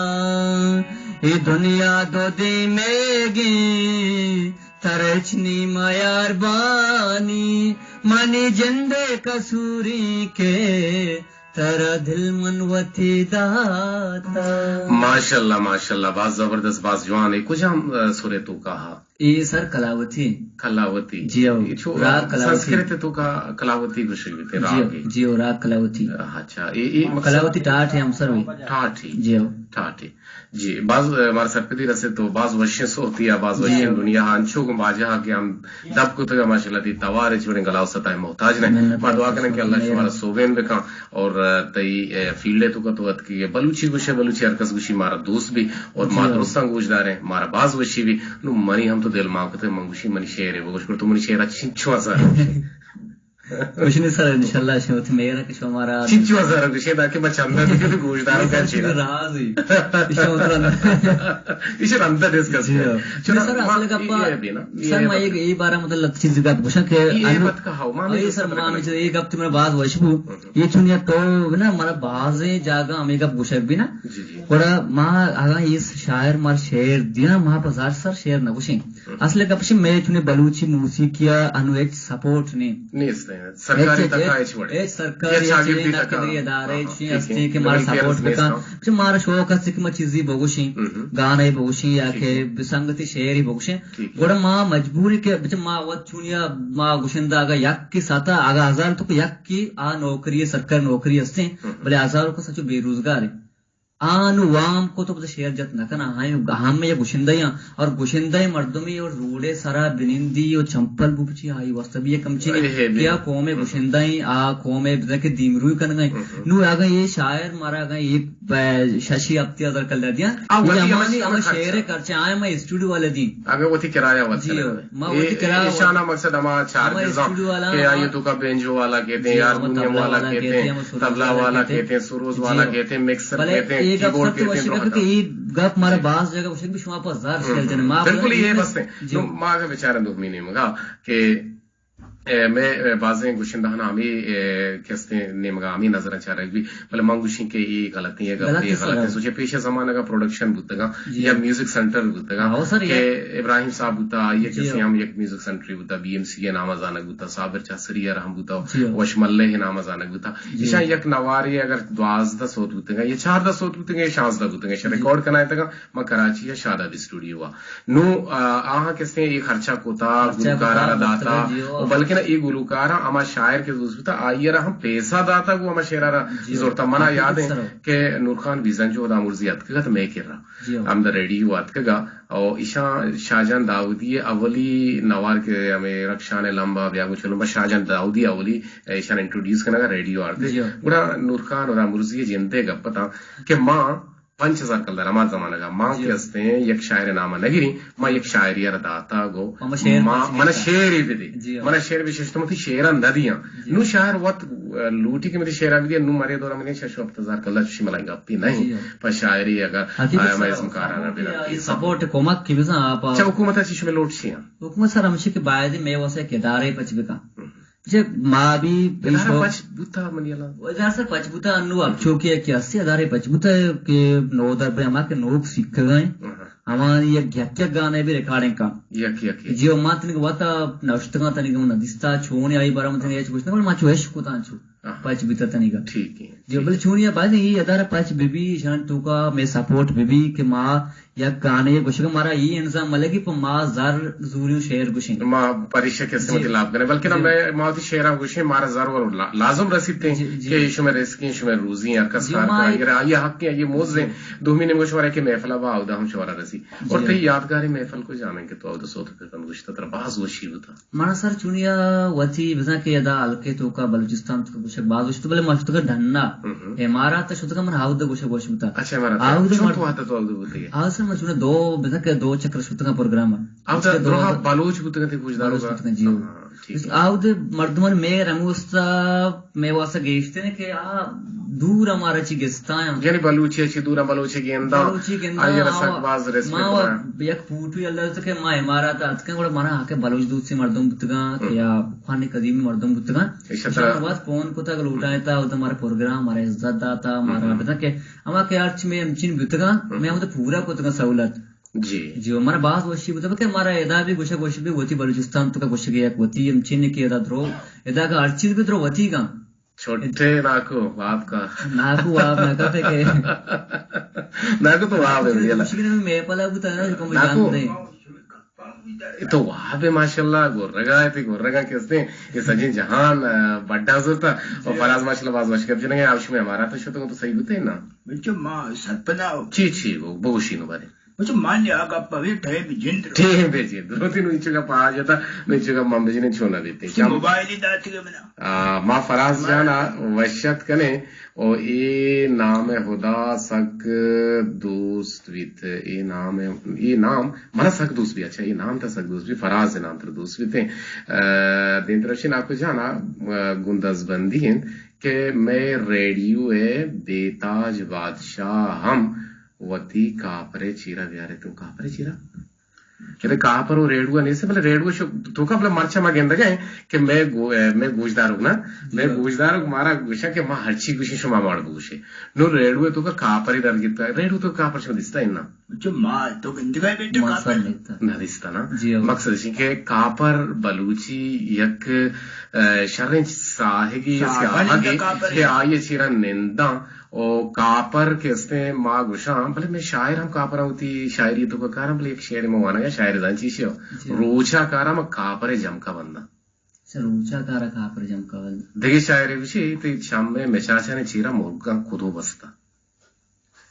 اے دنیا دو دیمے گی، ترا ہچ نی مہربانی، منی جندے قصوریں کہ ترا دل من وتی داتا۔ ماشاءاللہ، ماشاءاللہ، باز زبردست، باز جوان۔ اے کجام، ا، سرے توکا ہا؟ اے سر کلاوتی۔ کلاوتی۔ جی ہو، اے چو راگ کلاوتی۔ سنسکرت توکا کلاوتی گوشگ بیتے، جی ہو، راگ۔ جی ہو، راگ کلاوتی۔ اچھا، اے، اے مقصد کلاوتی ٹاٹ ہے ہم سر بھی۔ ٹاٹ ہی۔ جی ہو۔ ٹاٹ ہی۔ جی، باز، ا، مارا سرپدی رسے تو باز وشیں صوتی یا باز جی وشیں ہو۔ دنیا ہا انچو گوں باجا ہا کہ ہم دب کتگا ماشاءاللہ تی توار چوڑیں گلاو ستا محتاج نہ۔ منت ما دعا کریں کہ اللہ شمارا سوبین بکاں۔ اور، ا، تئی، ا، فیلڈ ء توکا تو اتکگے، بلوچی گوشے، بلوچی ہر کس گوشی مارا دوست بی اور ما جی۔ درستاں گوش داریں، مارا باز وشی بی۔ نو منی ہم تو دل مان کتگ، من گوشی منی شعر ء بگوش کر، تو منی شعر ء چنچو ہزار گوشے۔ گوشنی سر انشاءاللہ شما وتی مہر کہ شما مارا چنچو ہزار گوشے، تاکہ ما چندہ دیگہ تو گوش داروں کا چیرا۔ راز ہی۔ ایشا رندہ ڈسکس جی۔ چلو، سر، ما اصل گپا، یہ ہے بھی نا، یہ سر، ہے ما بات۔ ایک، یہ بارہ مطلب چیز گپ گوشاں کہ یہ ہے انو، بات کا ہاؤ، ما اے سر، ما ہمیں اے گپ تمہیں باز وش بو۔ ہم۔ اے چونیا تو نا، مارا بازیں جاگہ ہمیں گپ گوشگ بھی نا۔ جی، جی۔ گڑا ما اگاں اے شاعر مار شعر دیاں، ما پہ زار سر شعر نہ گوشیں۔ ہم۔ اصل گپ اش میں چونے بلوچی موسیقی ء انو ہچ سپورٹ نہیں۔ نیست ہے۔ سرکاری ہچ، تکا ہچ، ہچ وڑے۔ ہچ سرکاری یا ہچ چاگردی نہیں، نہ تکا۔ کہ ادارے ہاں، ہاں، چی ٹھیک ہے۔ ہستے کہ مارا ویلفیئر سپورٹ بزنس بکا۔ نا۔ چہ مارا شوق ہستے کہ ما چیزی بگوشیں، ہم۔ گانے بگوشیں یا ٹھیک کہ ہے۔ سنگتی شعری بگوشیں۔ ٹھیک ہے۔ گڑا ما مجبوری کہ بچہ ما وت چونیا ما گوشندہ اگا یک کی ساتا اگا ہزار تو یک کی آ نوکری، سرکاری نوکری ہستیں، ہم۔ بلے ہزاروں کا سچو بے روزگار ہے۔ آ نو وام کو تو پتہ شعر جت نہ کنا، ہاں، ہم یہ گشندہ یاں، اور گشندہ مردمی اور روڈے سرا بنندی اور چمپل بو بچی، آئی واسطہ بھی یہ کم چیز اے، اے، کہ آ قوم گشندہ ہیں، آ قوم بزن کہ دیمروی کنگا ہیں۔ نو اگا یہ شاعر مارا اگا یہ ب-، ششی ہفتے ہزار کل دیا۔ آ، وتی یہ ہمانی، ہمیں ہمیں خرچہ۔ شعر خرچہ آئے، ہمیں اسٹوڈیو والے دی۔ اگا وتی کرایہ وت جی، کرایہ۔ ما اے، وتی اے، کرایہ ایشانا وت۔ مقصد ہما ہمیں چارجز ہیں اسٹوڈیو والا کہ ہما آئی تو کا بینجو والا کہتے ہیں، جی، ہما ہارمونیم طبلہ والا والا کہتے کہتے ہیں، ہیں، ہما سرود طبلہ والا والا کہتے ہیں۔ کہتے ہیں، سروز والا جی۔ کہتے ہیں، مکسر بلے کہتے ہیں، ایک کیبورڈ افسر تو کہتے ہیں، وشی درو کا کہ کہتے ہیں۔ یہ گپ مارا ہم۔ باز جگہ وشک بھی شما پاس زار ہم، شیئر ہم۔ جنے۔ ما بالکل یہ بس ہیں۔ جی۔ نو ما اگا بیچارن دو مینی مگا کہ اے، مئے، اے، بازیں گشندہاں ہمے، اے، کستیں نیمگا ہمے نظراں چارگ بی، بلے من گوشیں کہ اے غلطیں، اے غلطیں، غلطیں، غلطیں سوچے۔ پیش زمانگا پروڈکشن بوتگاں جی۔ یا میوزک سینٹر بوتگاں ہاں، سر، کہ یا ابراہیم صاحب بوتا، آئی جی۔ کسے ہم یک میوزک سینٹری بوتا، بی ایم سی ءِ نام ءَ زانگ بوتا، صابر چاہسری ءَ ہم بوتا، جی۔ وش ملے ءِ نام ءَ زانگ بوتا۔ جی۔ ایشاں یک نوارے اگر دوازدہ سوت بوتگاں یا چاردہ سوت بوتگاں یا شانزدہ بوتگاں، ایشاں جی۔ ریکارڈ کنائینتگاں، ما کراچی ءَ شاداب اسٹوڈیو ءَ۔ نو، آ، آہاں کستیں اے خرچہ کتا، خرچہ گلوکار ءَ را کتا، داتا، جی، او۔ و بلکن اے گلوکاراں ہما شاعر کہ دوست بوتا، آئی ءَ را ہم پیسہ داتا، گو ہما شعر ءَ را جی، او۔ زرتا۔ منا یاد ہے کہ نور خان بیزنجو ہدا مرزی اتکگا تو مئے کرا۔ جی، او۔ ہمدا ریڈیو اتکگا، او ایشاں شاہجان داودی اولی نوار کہ ہمیں رخشان لمبا بیا گو چلو، بس شاہجان داودی اولی ایشاں انٹروڈیوس کنگا ریڈیو آرتے۔ جی، او۔ گڑا نور خان ہدا مرزی جندے گپتاں کہ ما پنچ ہزار کلدار ہما زمانگا ما جی۔ کہ ہستیں یک شاعر نام نہ گریں، ما یک شاعری ءَ را داتا گو، ہما شعر ما، پچ منا گپتا۔ شعری بدے۔ جی، ہاں۔ منا شعر بششت، من تئی شعرا نہ دیاں۔ جی۔ نو شاعر وت، آ، لوٹی کہ من تئی شعرا بدے، نو مرے دورا من شش ہفت ہزار کلدار چشی ملائیں گپی نہیں۔ جی، ہاں۔ پر شاعری اگر حقیقت آیا، ما سر، ازم کارا نہ حکومت بنا۔ یہ سپورٹ کمک کی بزاں آپ چا حکومت چی شمے لوٹ شیاں؟ حکومت سر ہمشی کہ باید میں واسے ایک ادارے پچ بکا۔ ہم۔ چہ ما بھی ادارہ پچ بوتا منی اللہ۔ ادارہ سر پچ بوتا، انو اب چوکی ہے کہ اسی ادارے پچ بوتا کہ نو در پہ ہما کہ نوک سیکھ گئے۔ ہاں۔ ہما یک یک یک گانے بھی ریکارڈنگ کا۔ یک یک یک۔ جی، ما تنی وتا نوشتگاں تنی کو نہ دیستا، چونی آئی بارا من تنی ایچ گوشت نہ، ما چو عشق کو تاں چو۔ ہاں۔ پچ بوتا تنی کا۔ ٹھیک ہے۔ جی، بل چونی ہے بعد یہ ادارہ پچ بی بی شان تو کا میں سپورٹ بی بی کہ ما یک گانے گوشگ مارا ای انظام ملگی پہ ما زر زوری و شعر گوشیں۔ ما پریشہ کسے جی۔ متی لاپ کنے، بلکہ نہ جی۔ میں ما وتی شعراں گوشیں، مارا زر ور لا-، لازم رسیتے جی، جی۔ کہ شمے رزقیں، شمے روزی، ہر کس جی، کار ما کنا، اگر آئی حق ہے، یہ موز ہیں۔ جی۔ دومی نے گوش ورا کہ محفل با اودا ہم شمارا رسی۔ جی۔ اور تے یادگاری محفل کو جانیں کہ تو اودا سوت پہ کن گوشتا ترا باز وشی ہوتا۔ منا سر چونیا وتی بزاں کہ ادا ہلکے توکا بلوچستان توکا گوشگ باز وش تو، بلے ما شتگا ڈھنا۔ ہم ہم۔ امارات شتگا من ہاود گوشگ وش بوتا۔ اچھا، امارات۔ ہاود چون مر-، تو وہد تو ہاود بوتے؟ ہاود سر من چونیا دو بزاں کہ دو چکر شتگا پروگرام۔ ہاود چکر دو دروہا بلوچ بوتگا تے گوشدارو بلوچ کا؟ بوتگا، جی۔ ہاں، ہاں، ٹھیک۔ ہاود مردمان مے رموستا مئے واسطہ گیشتر کہ آ دور ہمارا چی گستا ہیں۔ یعنی بلوچی چی دور بلوچی گیندا۔ بلوچی گیندا، آئی رسک آ، باز ریسپیکٹ ما دا۔ یک فوٹو یل داشت کہ ما امارات اتکن، گڑا منا کہ بلوچ دوستی مردم بوتگاں، ہم۔ کہ یا خان قدیمی مردم بوتگاں۔ ایشاں ترا باز فون کتا کہ لوٹائے تا، او تو ہمارا پروگرام، ہمارا عزت داتا، ہمارا ہم۔ بتا کہ ہما کہ ہر چی میں ہمچین بوتگاں، ہم۔ میں ہم تو پورا کتگاں سہولت۔ جی۔ جی، مارا باز وشی بوتا کہ مارا ادا بھی گوشگ وش بھی وتی بلوچستان توکا گوشگ یک وتی ہمچین کہ ادا درو، ادا کا ہر چیز بھی درو وتی گا۔ چھوٹے ناکو واب کا۔ ناکو واب نہ کپے کہ۔ ناکو تو واب ہے، ناکو تو واب ہے، ماشاءاللہ، گورگا ہے تے گورگا کستے، یہ سجین جہان، آ، بڈا زورتا، اور جی۔ فراز ماشاءاللہ باز وش گپ جنگے، آپ شمے ہمارا تو شتو تو صحیح بوتے نا۔ بچو ما سرپدا ہو۔ چی چی وہ بگوشی نو بارے۔ بچو مان لیا گپ پوی ٹیم جند رو۔ ٹیم بے جند رو۔ تین انچو کا پا جتا، انچو کا من بجنے چھونا بیتے۔ موبائل ہی داتی گے منا۔ آ، ما فراز جانا وشت کنے، او اے نام ہدا سک دوست بیت، اے نام، اے نام منا سک دوست بی، اچھا، اے نام تا سک دوست بی، فراز نام تر دوست بیتے۔ آ، دین ترشی ناکو جانا، آ، گندز بندی انت کہ مئے ریڈیو ء بے تاج بادشاہ ہم وتی کاپرے چیرا بیارے تو کاپرے چیرا۔ کہ کاپر و ریڈیو نیست، بلے ریڈیو شو تو کا بلے مرچا ما گندگا ہے کہ میں گو-، اے، میں گوشداروک نا، میں جی۔ گوشداروک مارا گوشا کہ ما ہرچی گوشی شما ماڑ بگوشے۔ نو ریڈیو تو کا کاپری در گیتا، ریڈیو تو کاپر شو دیستا ہے نا۔ جو ما تو گندگا ہے بیٹے ما کاپر۔ سر نہ دیستا نا۔ جی، ہاں۔ مقصد اسی کہ کاپر بلوچی یک، اے، شریں ساہگی اس کے ساہگی آہگی کاپر کہ ہے۔ آئیے چیرا ننداں۔ او کاپر کہ استیں ما گوشاں، بلے میں شاعر ہم کاپر ہوتی شاعری تو کا کاراں، بلے ایک شعر میں وانا گیا، شاعر زان چی شیو۔ جی۔ روچا کارا ما کاپر جمکا بنداں۔ اچھا، روچا کارا کاپر جمکا بنداں۔ دیگه شاعر گوشی، تی چم میں مچاچانے چیرا مرگاں کدو بستا۔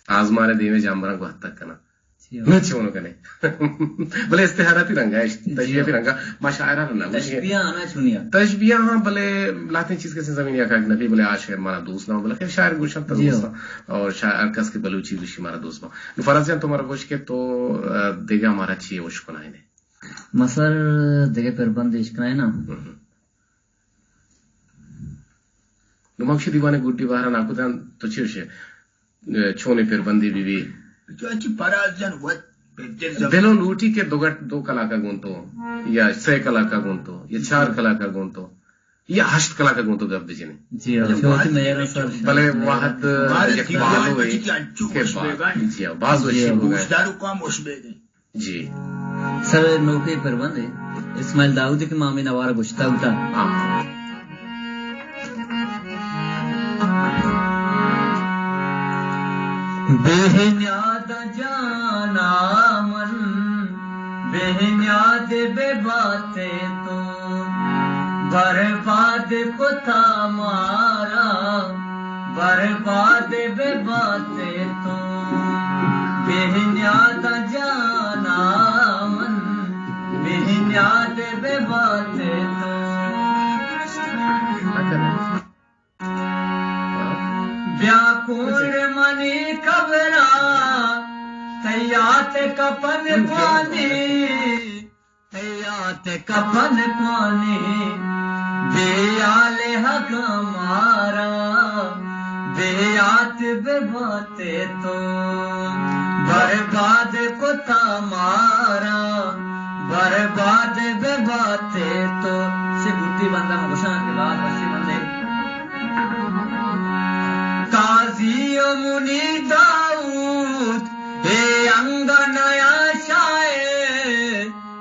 آزمان ءِ دیم ءَ جانوراں گواتک کناں۔ جی ہو۔ نہ چون کنے۔ بلے استعاراتی رنگ ءَ، جی ہو۔ تشبیہاتی رنگ ءَ، ما شاعران نہ گوشیں۔ تشبیہ آنا چونیا۔ تشبیہ ہاں، بلے لہتیں چیز کسے زمین ءَ کاک نہ بی، بلے آ شعر مارا دوست نہ، بلے خیر شاعر گوشاں تو جی ہو۔ دوست نہ۔ اور شاعر ہر کس کہ بلوچی گوشی مارا دوست با۔ نو فراز جان تو مارا گوش کہ تو، آ، دگہ مارا چی اشکنائیں؟ ما سر دگہ پربند اشکنائیں نا۔ ہم۔ نو ما گوشی دیوان گڈی بہرا ناکو دان تو چی گوشے؟ چونیں پربندے بہ بی۔ تو اچی فراز جان وت بہتر زبان۔ دل و لوٹی کہ دو گٹ، دو کلاکا گون تو، یا سہ کلاکا گون تو، یا چار کلاکا گون تو، یا ہشت کلاکا گون تو گپ بجنے۔ جی، اچھا، وقت میرا سر بلے وقت مارے یک دیوان بالو بچی کہ انچو کہ خوش با-، بیگا۔ جی، باز جی، وشی ہو گئے۔ گوشدارو کام خوش بیگا۔ جی۔ سر نوکے پربندے اسماعیل داؤد کہ ما ہمیں نوارا گشتا ہوتا۔ ہاں۔ بے نیاد جانا من، بے نیاد بے بات تو، برباد کتا مارا، برباد بے بات تو، بے نیاد جانا من، بے نیاد بے بات تو۔ بیا کور منی قبرا، تیات کپن کوانی، تیات کپن کوانی، بے آل حق مارا، بے آت بے بات تو، برباد کتا مارا، برباد بے بات تو۔ سے بوٹی بندہ مگوشاں کہ باز وشی بندے۔ قاضی و منی داؤد، اے انگا نیا شاعر،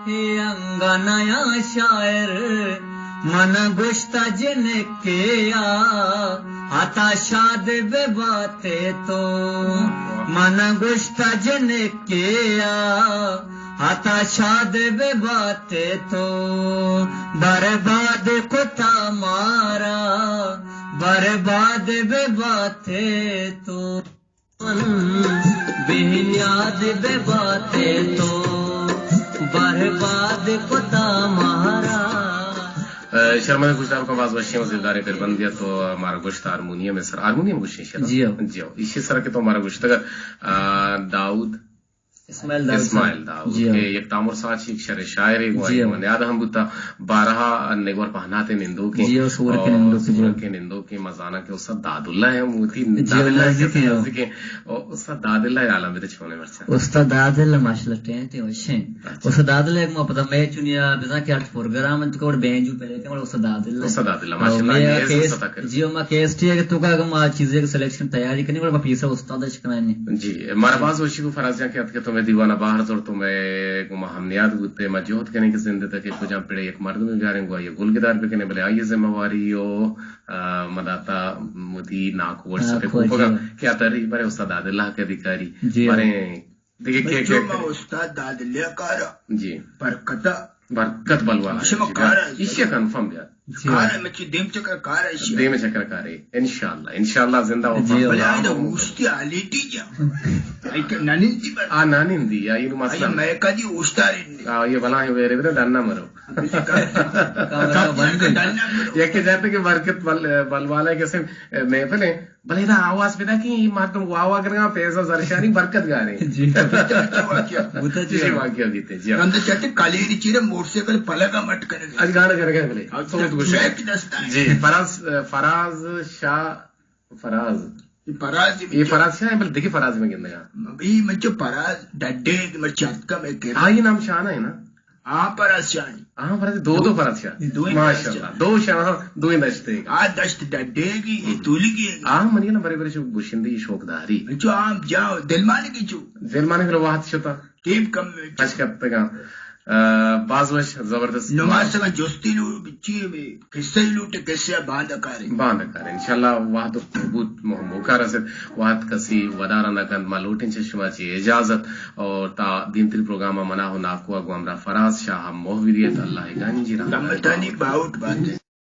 اے انگا نیا شاعر، من گوشتا جنکے آ، عطا شاد بے بات تو، من گوشتا جنکے آ، عطا شاد بے بات تو، برباد کتا مارا، برباد بے بات تو۔ بے نیاد بے بات تو، برباد کتا مارا۔ اے، شرمن گوشدار کو باز وشی و زیبداریں پربندے تو مارا گوشت ہارمونیم سر، ہارمونیم گوشیں شر۔ جی ہو۔ جی ہو۔ ایشی سر کہ تو مارا گوشتگ، آ، داؤد اسماعیل داؤد اسماعیل صاحب۔ داؤد جی ہاں۔ کہ یک تامر ساچ، یک شر شاعرے، جی ہاں۔ من یاد ہم بوتا، بارہا نگور پہناتے نندوکیں۔ جی ہاں، سورکے نندوکیں، جی ہاں۔ سورکے نندوکیں، مزانا کہ استاد داد اللہ ہم ہوتی، جی ہاں، داد اللہ نزدیک ہیں۔ نزدیک ہیں۔ او، استاد داد اللہ عالم بیتے چھونے مرچا۔ استاد داد اللہ ماشاءاللہ ٹینٹ ہیں، وشیں۔ اچھا۔ استاد داد اللہ ایک محبت میں چنیا، بزاں کہ ہر پروگرام انت کو بینجو پہلے کہ استاد داد اللہ۔ استاد داد اللہ، او، ماشاءاللہ، میں یہ کیس-، ستا کر۔ جی ہاں، ما کیس ٹی ہے کہ تو کا ما چیزیں کہ سلیکشن تیاری کرنی، اور ما پیسہ استاد اش کنائیں۔ جی، مارا باز وشی کو فراز جان کہ اتکے تو میں دیوانہ بہر زور تو میں گما ہم نیاد بوتے، ما جہد کنے کہ زندہ تک کجام پڑے یک مردم بیاریں گوا یہ گل گدار بکنے، بلے آئیے ذمہ واری او، آ، مداتا مدی ناکو وٹس ایپ ناکو، کوپگا جی۔ کیا تری بارے استاد عادل اللہ کے ادھیکاری۔ جی۔ بارے دیکھے کہ، کہ، کہ ما استاد عادل اللہ کارا۔ جی۔ برکتا برکت بلوالا۔ شما جی، کارا۔ ایشی کنفرم بیا۔ جی۔ کارا مچی دیم چکر کارا ایشی۔ دیم چکر کارے۔ انشاءاللہ، انشاءاللہ زندہ وفا۔ جی۔ بلے آئی دا اوشتی حالیتی جا۔ آئی کہ ننندی بر۔ آ ننندی، آئی نو مسئلہ۔ آئی میں کدی اوشتاری نہیں۔ آ، یہ بلا ہے ویرے بنا ڈننا مرو۔ کمرہ بند ہے۔ ڈننا مرو۔ یہ کہ جاتے کہ برکت بل-، بلوالا کسے محفل ہے۔ بلے ادا آواز پیدا کہ اے مردم واہ واہ کنگا، فیضا زرشانی برکت گارے۔ جی۔ بوتا چی جی، ہے؟ واقعہ بیتے، جی۔ رند چٹ کلیری چیرے موٹر سائیکل پلگا مٹ کنگے۔ اج گانا کنگا بلے۔ اج سوت گوشے۔ ٹریک دستا ہے۔ جی، فراز، فراز شاہ، فراز۔ یہ فراز جی یہ بچو۔ فراز شاہ ہے، بلے دیکھے فراز میں گندگا۔ یہ مچو فراز ڈڈے، مرچی اتکا میں کرا۔ ہاں، یہ نام شاہ نا ہے نا؟ آ پرس شانی۔ آ پرس، دو، دو پرس شانی۔ دوئیں پرس ماشاءاللہ۔ شانی۔ دو شاہ، دوئیں دشتے۔ آ دشت ڈڈے گی، یہ تولی گی۔ آ منی نا برے برے شو گشندے شوق داری۔ جو آم جاؤ، دلمانی کی چو۔ دلمانی کی وقت شتا۔ ٹیم کم میں چو۔ اچ کپتگا۔ آ، باز وش، زبردست۔ نماز سگا جستی لو، چی میں قصہ ہی لوٹے، قصہ باندھ کارے۔ باندھ کارے۔ انشاءاللہ وقت بوت مو-، موقع رسد، وقت کسی ودارا نہ کنت، ما لوٹیں چہ شما چی اجازت۔ اور تا دیمتری پروگرام ءَ منا و ناکو ءَ گوں ہمراہ فراز شاہ ءَ موہ بدیت۔ اللہ ءِ گنجی رحمت۔ رحمتانی باہوٹ بات۔